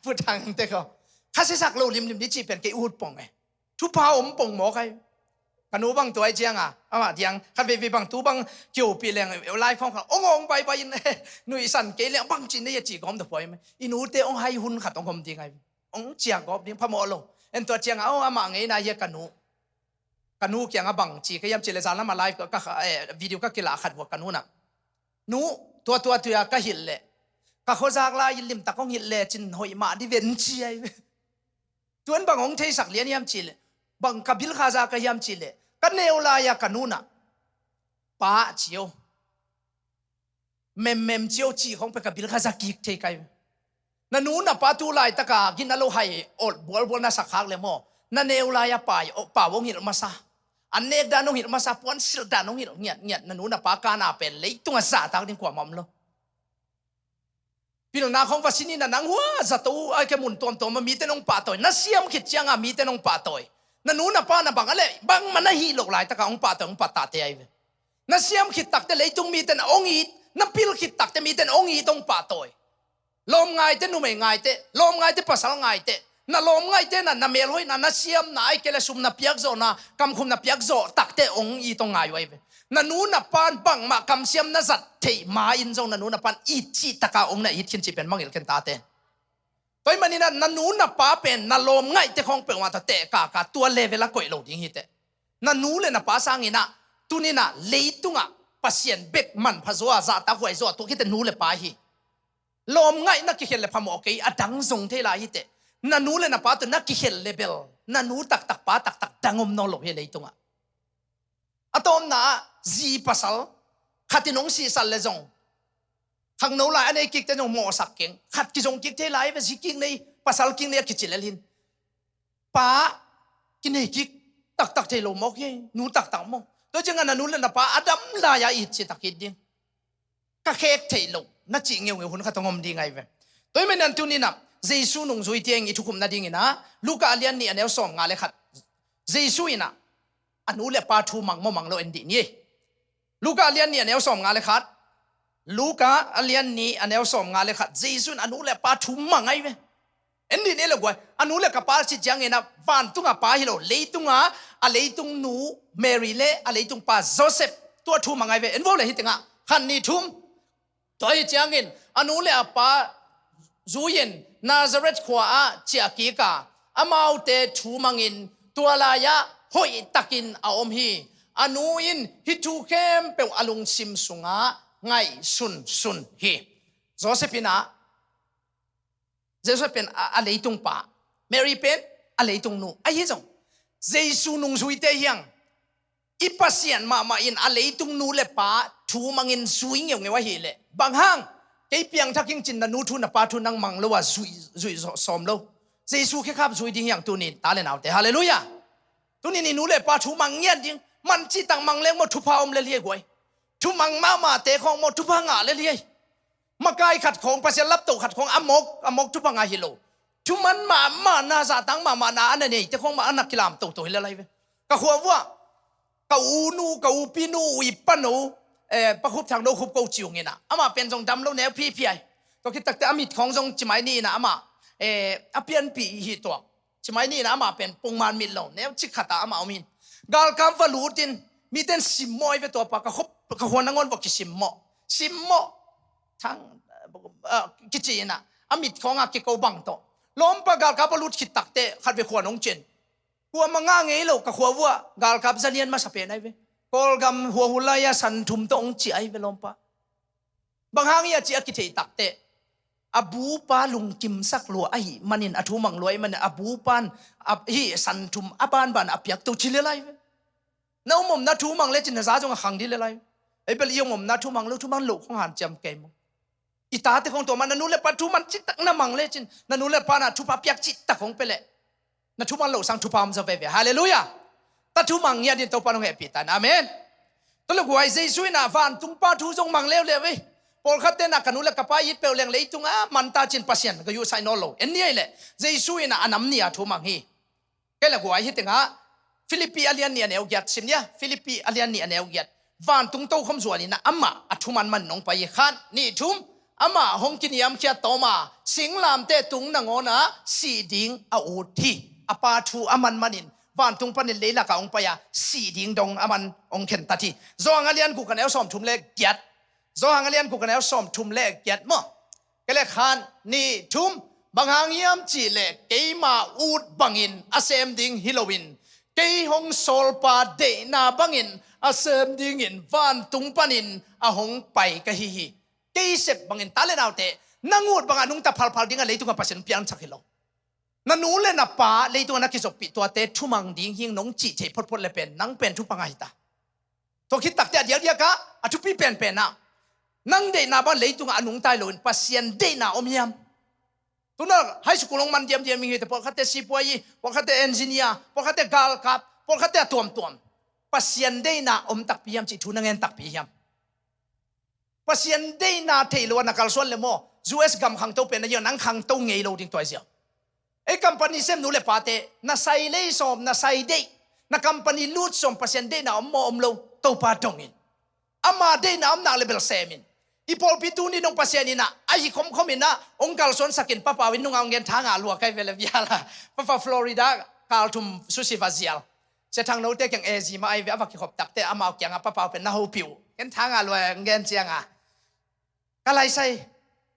Putangte khong khasiasak lo limlim ni cih pen kei ut pong e. Thupha om pong mawk ai. Ka nu bang tuai cianga amah diang khat veivei bang tu bang kiopih leng lai khong kha ong ong baibai in nuihsan kei leng bang cin nei a cih gawm dah puai mai. I nute ong hai hun khat ong om ding ai. Ong ciang gawp ding phamawh lo. En tua cianga o amah ngeina hia ka nu. Ka nu kiangah bang ci ka hiam cih le zan lamah live ka, ka, eh, video ka kilah khat vua ka nu nah. Nu, tua tua tuia ka hilh leh ka khuazak lai limtak hong hilh lecin hoih mah di ven ci ai. Tuan bang hong theisak lian hiam cih leh bang ka bilkha za ka hiam cih leh ka neu lai-a ka nu nah pa cio. Memmem cio cih khong pe ka bilkha za kik thei kai. Na nu na pa tu laitaka gina lo hai olh bualbual na sak khak le maw? Na neu lai-a pai, pau hong hilh masa, an nek dan hong hilh masa, puan silh dan hong hilh ngiatngiat na nu na pa kana pen leitungah zahtak ding kuamah om lo. Pilna khawng va sin in a, nang hua zato a ke mun tuamtuam a mite nong pahtawi. Na siam khit cianga mite nong pahtawi. Na nu na pa na bang a leh bangmah na hih loh laitaka hong pahtawi hong pattahte ahi ve. Na siam khit takte leitung mite na hong it, na pil khit takte mite na hong it hong pahtawi. Lawm ngaite numei ngaite, lawm ngaite pasal ngaite, na lawm ngaite na, na melhoihna, na siamna, ahih kei leh sum na piakzawhna, kamkhum na piakzawh takte hong it hong ngai uh ahi ve. Na nu na pan bangmah kamsiam na zat theih ma in zong na nu na pan it cih taka hong na it khin cih pen mangngilh ken tate. Tua ahih manin a na nu na pa pen na lawm ngaihte khawng peuhmah tawh tehkaka tua level a koih lo ding hi teh. Na nu le na pa sangin a tunin a leitungah Pasian bek manpha zaw a, zahtak huai zaw a, tua khit teh nu le pa hi. Lawm ngaih na kikhelh le phamawh kei, a dang zong thei lai hi teh. Na nu le na pa tawh na kikhelh le bel na nu taktak pa taktak dang om nawn lo hi leitungah. A tawpna ah zi pasal khat in hong sihsat le zong khangno lai a nei kikte zong mawhsak keng, khat kizong kik thei lai ve, zi kik nei, pasal kik nei a kici lel hin. Pa kinei kik taktak thei lo mawk hi, nu taktak maw? Tua ciangah na nu le na pa a dam lai-a it citak it ding. Ka khek theih loh na cih ngeungeu hun khat hong om ding ahi ve. Tua ahih manin a tunin a Jesu nungzuite in i thukhupna dingin a Luka a lian nih a neu sawmnga le khat, Jesu in a a nu le pa thu mang maw mang lo en dih ni. Luka a lian nih a neu sawmnga le khat. Luka a lian nih a neu sawmnga le khat, Jesu in a nu le pa thu mang ahi ve. En dih ni le guai, a nu le ka pa cih ciangin a vantunga pa hi lo, leitunga a leitung nu Mary le a leitung pa Joseph, tua thu mang ahi ve. En vo le hih tengah khat nih thum. Tua ahih ciangin a nu le a pa zui-in Nazareth khua-ah ciah kik a, amaute thu mangin tua lai-ah hoihtakin a om hi. A nu in hih thu khempeuh a lungsim sungah ngaihsunsun hi. Joseph in a, Joseph pen a, a leitung pa, Mary pen a leitung nu ahi zong, Jesu nungzuite hi hang. I Pasian mahmah in a leitung nu le pa thu mangin zui ngeungeu ahih leh, bang hang? Kei piangthak ing cin na nu thu na pa thu nang mang lo a zui, zui sawm lo. Jesu khekhap zui ding hi hang tunin, ta le naute. Halleluiah. Tunin i nu le pa thu mang ngiat ding. Man cihtak mang leng maw thupha om lel hi guai. Thu mang mahmahte khawng maw thupha ngah lel hi. Makai khat khawng, Pasian laptoh khat khawng a mawk, a mawk thupha ngah hi lo. Thuman mahmahna, zahtak mahmahna a na neite khawng mah a na kilam toto hi lel ahi ve. Ka khua vuah ka u nu, ka upi nu, u i pa no, eh, Pa Khup Thang No Khup ko ci ung in a, amah pen zong dam lo neu phiphi ahi. Tua khit takte a mit khawng zong cimai ni in a amah, eh, a pianpih hi tuak. Cimai ni in a amah pen pongman mit lo, neu cik khat a amah om in. Galkap va lut in, mite in simmawh ahi ve tua pa, ka khop, ka khua nangawn va kisimmawh. Simmawh. Thang, ah, kici in a, a mit khawng a kiko bang tawh. Lawmpa galkap a lut khit takte, khat ve khua nong cin. Kuamah ngah ngei lo, ka khua vuah galkap zalian masa pen ahi ve. Kawlgam huahul lai-a san thum tawh hong ciah ahi ve lawmpa. Bang hang hiam cih a kitheih takte, a bupa lungkimsak lua ahih manin, a thu mang lua ahih manin, a bupan, a, hih san thum a banban a piak to ci lel ahi ve. Na um omna thu mang lecin na za zong a khang dih lel ahi ve. Ei bel i um omna thu mang lo, thu mang loh khong hanciam kei maw? I tate khong tua mah na nu le pa thu man citak na mang lecin, na nu le pa na thupha piak citak khong pia leh, na thu man loh sang thupha om zaw veve. Halleluiah. Ta thu mang ngiat dingin Topa nong hehpih ta in. Amen. Tua le guai, Jesu in a vantung pa thu zong mang leuleu ei. Pawlkhatte in a ka nu le ka pa it peuh leng leitung a man ta cin Pasian ka yuhsaih nawn lo. En ni ei leh Jesu in a a nam ni a thu mang hi. Kei le guai, hih tengah Philippi a lian nih a neu giat sim nia. Philippi a lian nih a neu giat. Vantung tokhom zuan in a amah a thu manman nong pai hi. Khat, nih, thum. Amah hong kiniamkhiat tawm a, singlamteh tung nangawn ah sih ding a ut hi. A pa thu a manmanin vantung panin leilak ah hong pai a, sih ding dong a man hong khentat hi. Johan a lian guk a neu sawmthum le giat. Johan a lian guk a neu sawmthum le giat maw? Kei le khat, nih, thum. Bang hang hiam cih leh keima ut bangin a sem ding hi loin, kei hong sawlpa deihna bangin a sem dingin vantung panin a hong pai ka hi hi. Kei sep bangin, ta le naute, nang ut bangah nungta phalphal dingah leitungah Pasian piangsak hi lo. Na nu le na pa leitungah na kizoppih tuate thumang ding hing nong cih theih photphot le pen nang pen thupha ngah hi ta. Tua khit takte a diakdiakah a thupi penpen ah, nang deihna bang leitungah a nungta hi loin Pasian deihna om hiam? Tuna high school hong man diamdiam ing hi te, pawlkhatte sipuai hi, pawlkhatte engineer, pawlkhatte galkap, pawlkhatte a tuamtuam. Pasian deihna om takpi hiam cih thu na ngen takpi hiam? Pasian deihna thei lo a na kalsuan le maw, U S gam khangto pen a ziau nang khangto ngei lo ding tua ziau. Ei company sem nu le pate, na sai lei sawm, na sai deih, na company lut sawm Pasian deihna om maw om lo, Topa dongin. Ama deihna om nak le bel semin. I pawlpi tuni dong Pasian inah, a hi khomkhom inah, hong kalsuansakin Papau in nungah hong gen tha ngah lua kai ve le viala. Papa Florida, kal thum sushi va zial. Sia Thang note keng A G mah ai ve a va kikhop takte, amau kiangah Papau pen na hopih uh. Ken tha ngah lua hong gen ciangah. Ka laisai,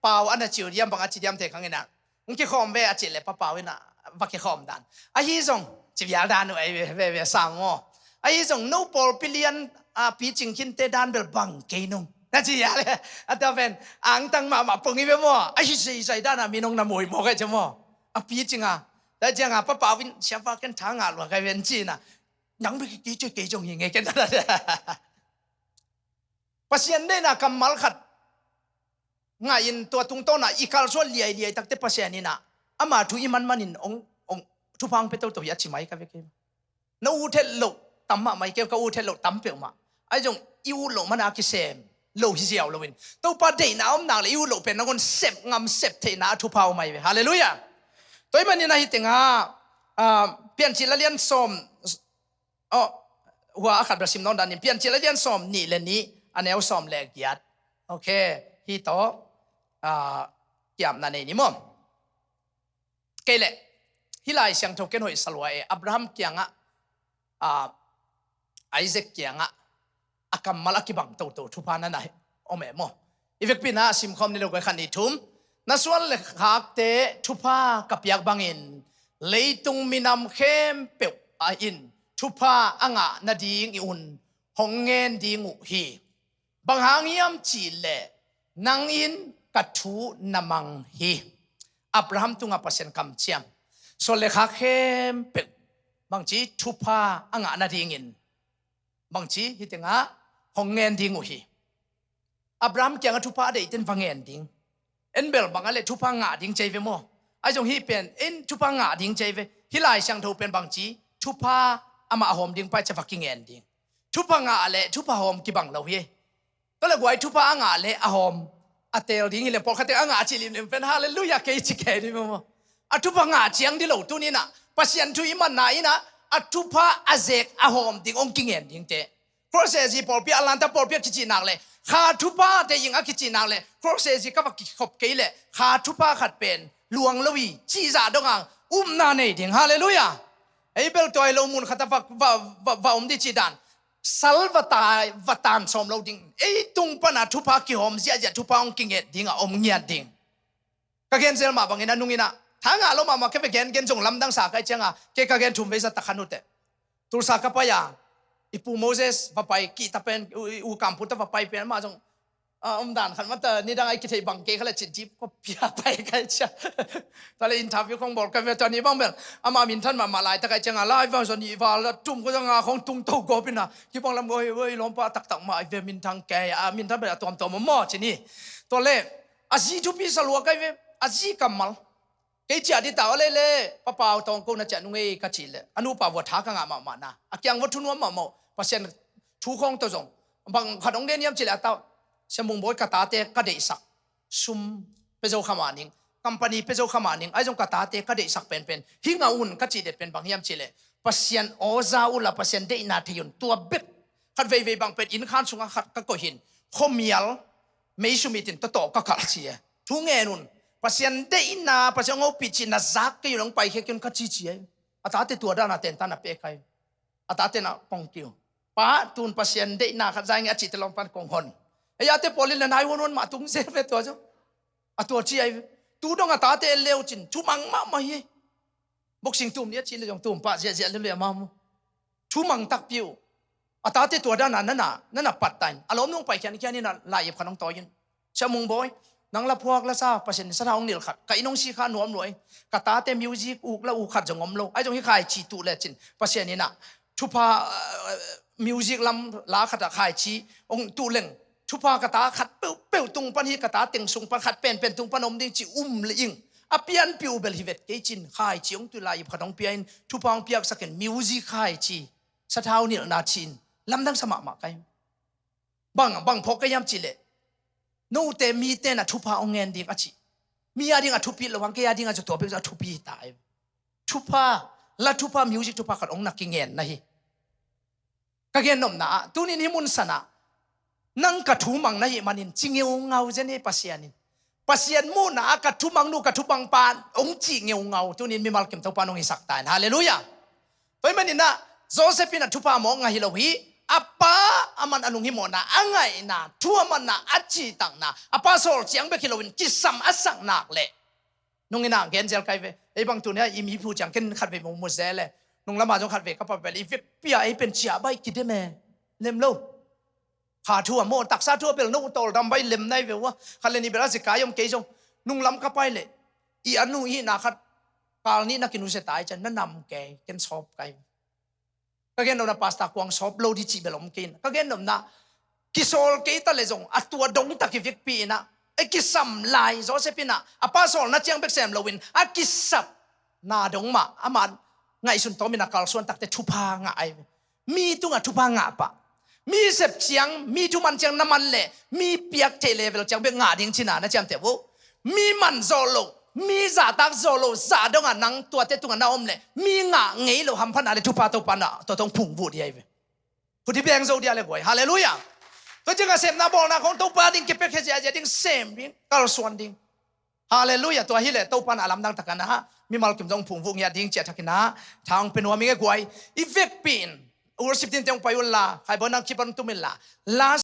pau a na ciu diam bang a ci diam te khang inah. Hong kikhawm ve a cih le Papau inah, va kikhawm dan. Ahi zong, ci vial dan uh ai ve, ve, ve sang maw. Ahi zong, no pawlpi lian, a picing khinte dan bel bang kei nung. Na ci vial le, a ta pen, angtang mahmah pong i ve maw. Ahi zeizai dan a minung na muai maw kai ci maw. A picing a. Ta ciang a Papau in, siapa ken tha ngah lua kai ven ci na. Nang bek kei ci kei zong hi ngei ken. Pasian deihna kammal khat ngah in tua tungtawn ah i kalsuan liailiai takte Pasian inah ama thu i manman in hong, hong thupha hong pia toto hi a ci mai ka ve kei. Na ut het loh tam mahmah hi kei, ka ut het loh tam peuhmah. Ahi zong i ut loh mana a kisem lo hi ziau loin Topa deihna om nak le i ut loh pen nangawn sep ngam sep theihna a thupha om mai ve. Halleluiah. Tua ahih manin ahi tengah, ah, Piancil a lian sawm, oh, hua a khat bel sim nawn danin, Piancil a lian sawm nih le nih, a neu sawm le giat. Ok, hih tawh, ah, kiamna nei ni maw. Kei leh, hih Lai Siangtho ken hoih sa lua e, Abraham kiangah, ah, Isaac kiangah, a kammal a kibang toto thupha na na om e maw. I vekpi na a simkhawm ni lo koi khat nih thum. Na suan le khakte thupha ka piak bangin, leitung minam khempeuh ah in thupha a ngah nading i un hong ngen ding uh hi. Bang hang hiam cih leh nang in ka thu na mang hi. Abraham tungah Pasian kamciam. Suan le khak khempeuh bangci thupha a ngah nadingin bangci hih tengah hong ngen ding uh hi. Abraham kiangah thupha a deihten va ngen ding. En bel bang a le thupha ngah ding cei ve maw. Ahi zong hih pen en thupha ngah ding cei ve. Hih Lai Siangtho pen bangci thupha amah a hawm ding pai cia va kingen ding. Thupha ngah le thupha hawm kibang lo hi. Tua le guai thupha a ngah le a hawm a teel ding hi lem pawlkhatte a ngah a ci limlim pen halleluiah kei ci kei ding maw. A thupha ngah ciang di lo tuninah Pasian thu i manna inah a thupha a zek a hawm ding hong kingen dingte. Cross A G pawlpi a lanta pawlpi a kicih nak le kha thupha te ing a kicih nak le Cross A G ka va kikhop kei le kha thupha khat pen luang lo hi cihzah dongang upna nei ding halleluiah. Ei bel tua hi lo mun khat a va, va, va, va om di cih dan. Sal va ta, va tan sawm lo ding. Ei tung pana thupha kihawm ziahziah thupha hong kinget ding a om ngiat ding. Ka gen zel mah bangin a nung inah. Tha ngah lo mahmah kei ve gen gen zong lamdang sa kai cianga. Kei ka gen thum vei zat takhan ute. Tulsa ka pai a. I pu Moses va pai kihta pen, u, u kamputa va pai pen mah zong. A, om dan khat mata nidang ai kitheih bang kei kha le cin cip ko pia pai kai cia. Tua le interview khong bawl kai ve tua ni bang bel. Ama minthan mahmah lai ta kai cianga lai vang zon i val a tum ko zanga khong tung to gawp ina. Kibang lam goi, goi lawmpa taktak mah ai ve minthang kei. A, minthan bel a tuamtuam maw cini. Tua le, a zi thupi sa lua kai ve. A zi kammal. Kei ciah di ta aw lei le, papau tawng ko na ciah nung ei ka cih le. A nupa vua tha ka ngah mahmah na. A kiang vua thunuam mahmah. Pasian thu khong tawh zong. Bang khat hong gen hiam cih le a tau. Sia Mung Bawi ka tate ka deihsak. Sum pia zo kha mah ning. Company pia zo kha mah ning. Ahi zong ka tate ka deihsak penpen. Hi ngah un ka cih det pen bang hiam cih le. Pasian aw za uh la Pasian deihna thei un tua bek. Khat veivei bang pen inn khan sungah khat ka koih hin. Khuamial mei sum itin tawtawh ka kalh ci e. Thu ngen un. Pasian deihna, Pasian hong hopih cihna zak kei un hong paikhia kei un ka ci ci e. A tate tua dana tenta na pia kai. A tate na kong kiu. Pa, tun Pasian deihna khat zai nge a cihte lawng pan kong hon. Ei ate pawlin le nai huan huan mah tung zel ve tua zo. A tua ci ai ve. Tu dong a tate en leu cin. Thumang mahmah hi. Boxing tum ni a ci le zong tum pah ziahziah le le a mamu. Thumang takpi uh. A tate tua dana nana, nana pat tain. A lawm nung pai khian khian ina lai ip khan hong tawi in. Sia Mung Bawi, nang la phuak la sa, Pasian in sathau hong nilh khat. Ka inn hong si kha nuam luai. Ka tate music uk la uk khat zong om lo. Ahi zong hi khaici tuh lecin. Pasian ina, thupha, uh, music lam la khat a khaici hong tuh leng. Thupha ka ta khat peuhpeuh tung pan hi ka ta teng sung pan khat penpen tung pan om ding ci um le ing. A pianpih uh bel hi vet kei cin khaici hong tuh lai ip khat hong pia in. Thupha hong piaksak in music khaici. Sathau nilhna ci in. Lamdang sa mahmah kai. Bang, bang phawk ka hiam cih leh. Note mite na thupha hong ngen ding a cih. Mi a ding a thupi lo hang, kei a ding a zong tua bek zong a thupi ta e. Thupha, la thupha, music thupha khat hong na kingen na hi. Ka gen nopna ah, tunin hih mun sanah, nang ka thu mang na hih manin ci ngeungau zen hi Pasian in. Pasian muhna ah ka thu mang nu, ka thu mang pa hong cih ngeungau, tunin mimal kim Topa nong hisak ta in. Halleluiah. Tua hih manin ah, Joseph in a thupha mawk ngah hi lo hi, a pa a man a lunghimawhna, a ngaihna, thu a manna, a cihtakna, a pa sawl ciang bek hi loin kisam a sak nak leh. Nung in ah gen zel kai ve. Ei bang tuni ah i mi phu ciang ken khatvei mu mu zel e. Nung lamah zong khatvei ka pa bel i vekpi ah ei pen cia bai kidem e. Lem lo. Kha thu a maw, taksa thu a bel no tawl dam bai lem nai ve ua. Khat le nih bel a zi kai om kei zong. Nung lam ka pai leh. I a nu i hihna khat. Kal nih na kinusia tai cian na nam kei. Ken sawp kai. Ka gen nopna pastor kuang sawp lo di cih bel om kei in. Ka gen nopna kisawl kei ta le zong a tua dong tak i vekpi in ah. A kisam lai Joseph in ah. A pa sawlna ciang bek sem loin. A kisapna dong mah. Amah ngaihsun tawm in a kalsuan takte thupha ngah ai. Mi tungah thupha ngah pah. Mi sep ciang, mi thu man ciang na man leh, mi piak theih level ciang bek ngah ding cina na ciamteh uh. Mi man zawh loh, mi zahtak zawh loh, zah dongah nang tuate tungah na om leh, mi ngah ngei loh hamphatna le thupha Topa na, tua tawh hong phungvuh dih ahi ve. Khuti beng zo dih a le guai. Halleluiah. Tua ciangah sepna bawlna khong Topa ding kipiak khia ziahziah ding sem ding, kalsuan ding. Halleluiah. Tua hileh Topa na a lamdang takin ah mimal kim zong phungvuh ngiat ding ciah thakin ah tha hong pia nuam ing e guai. I vekpi in worship team te hong pai unla, khaibawn nang khipon tum inla, last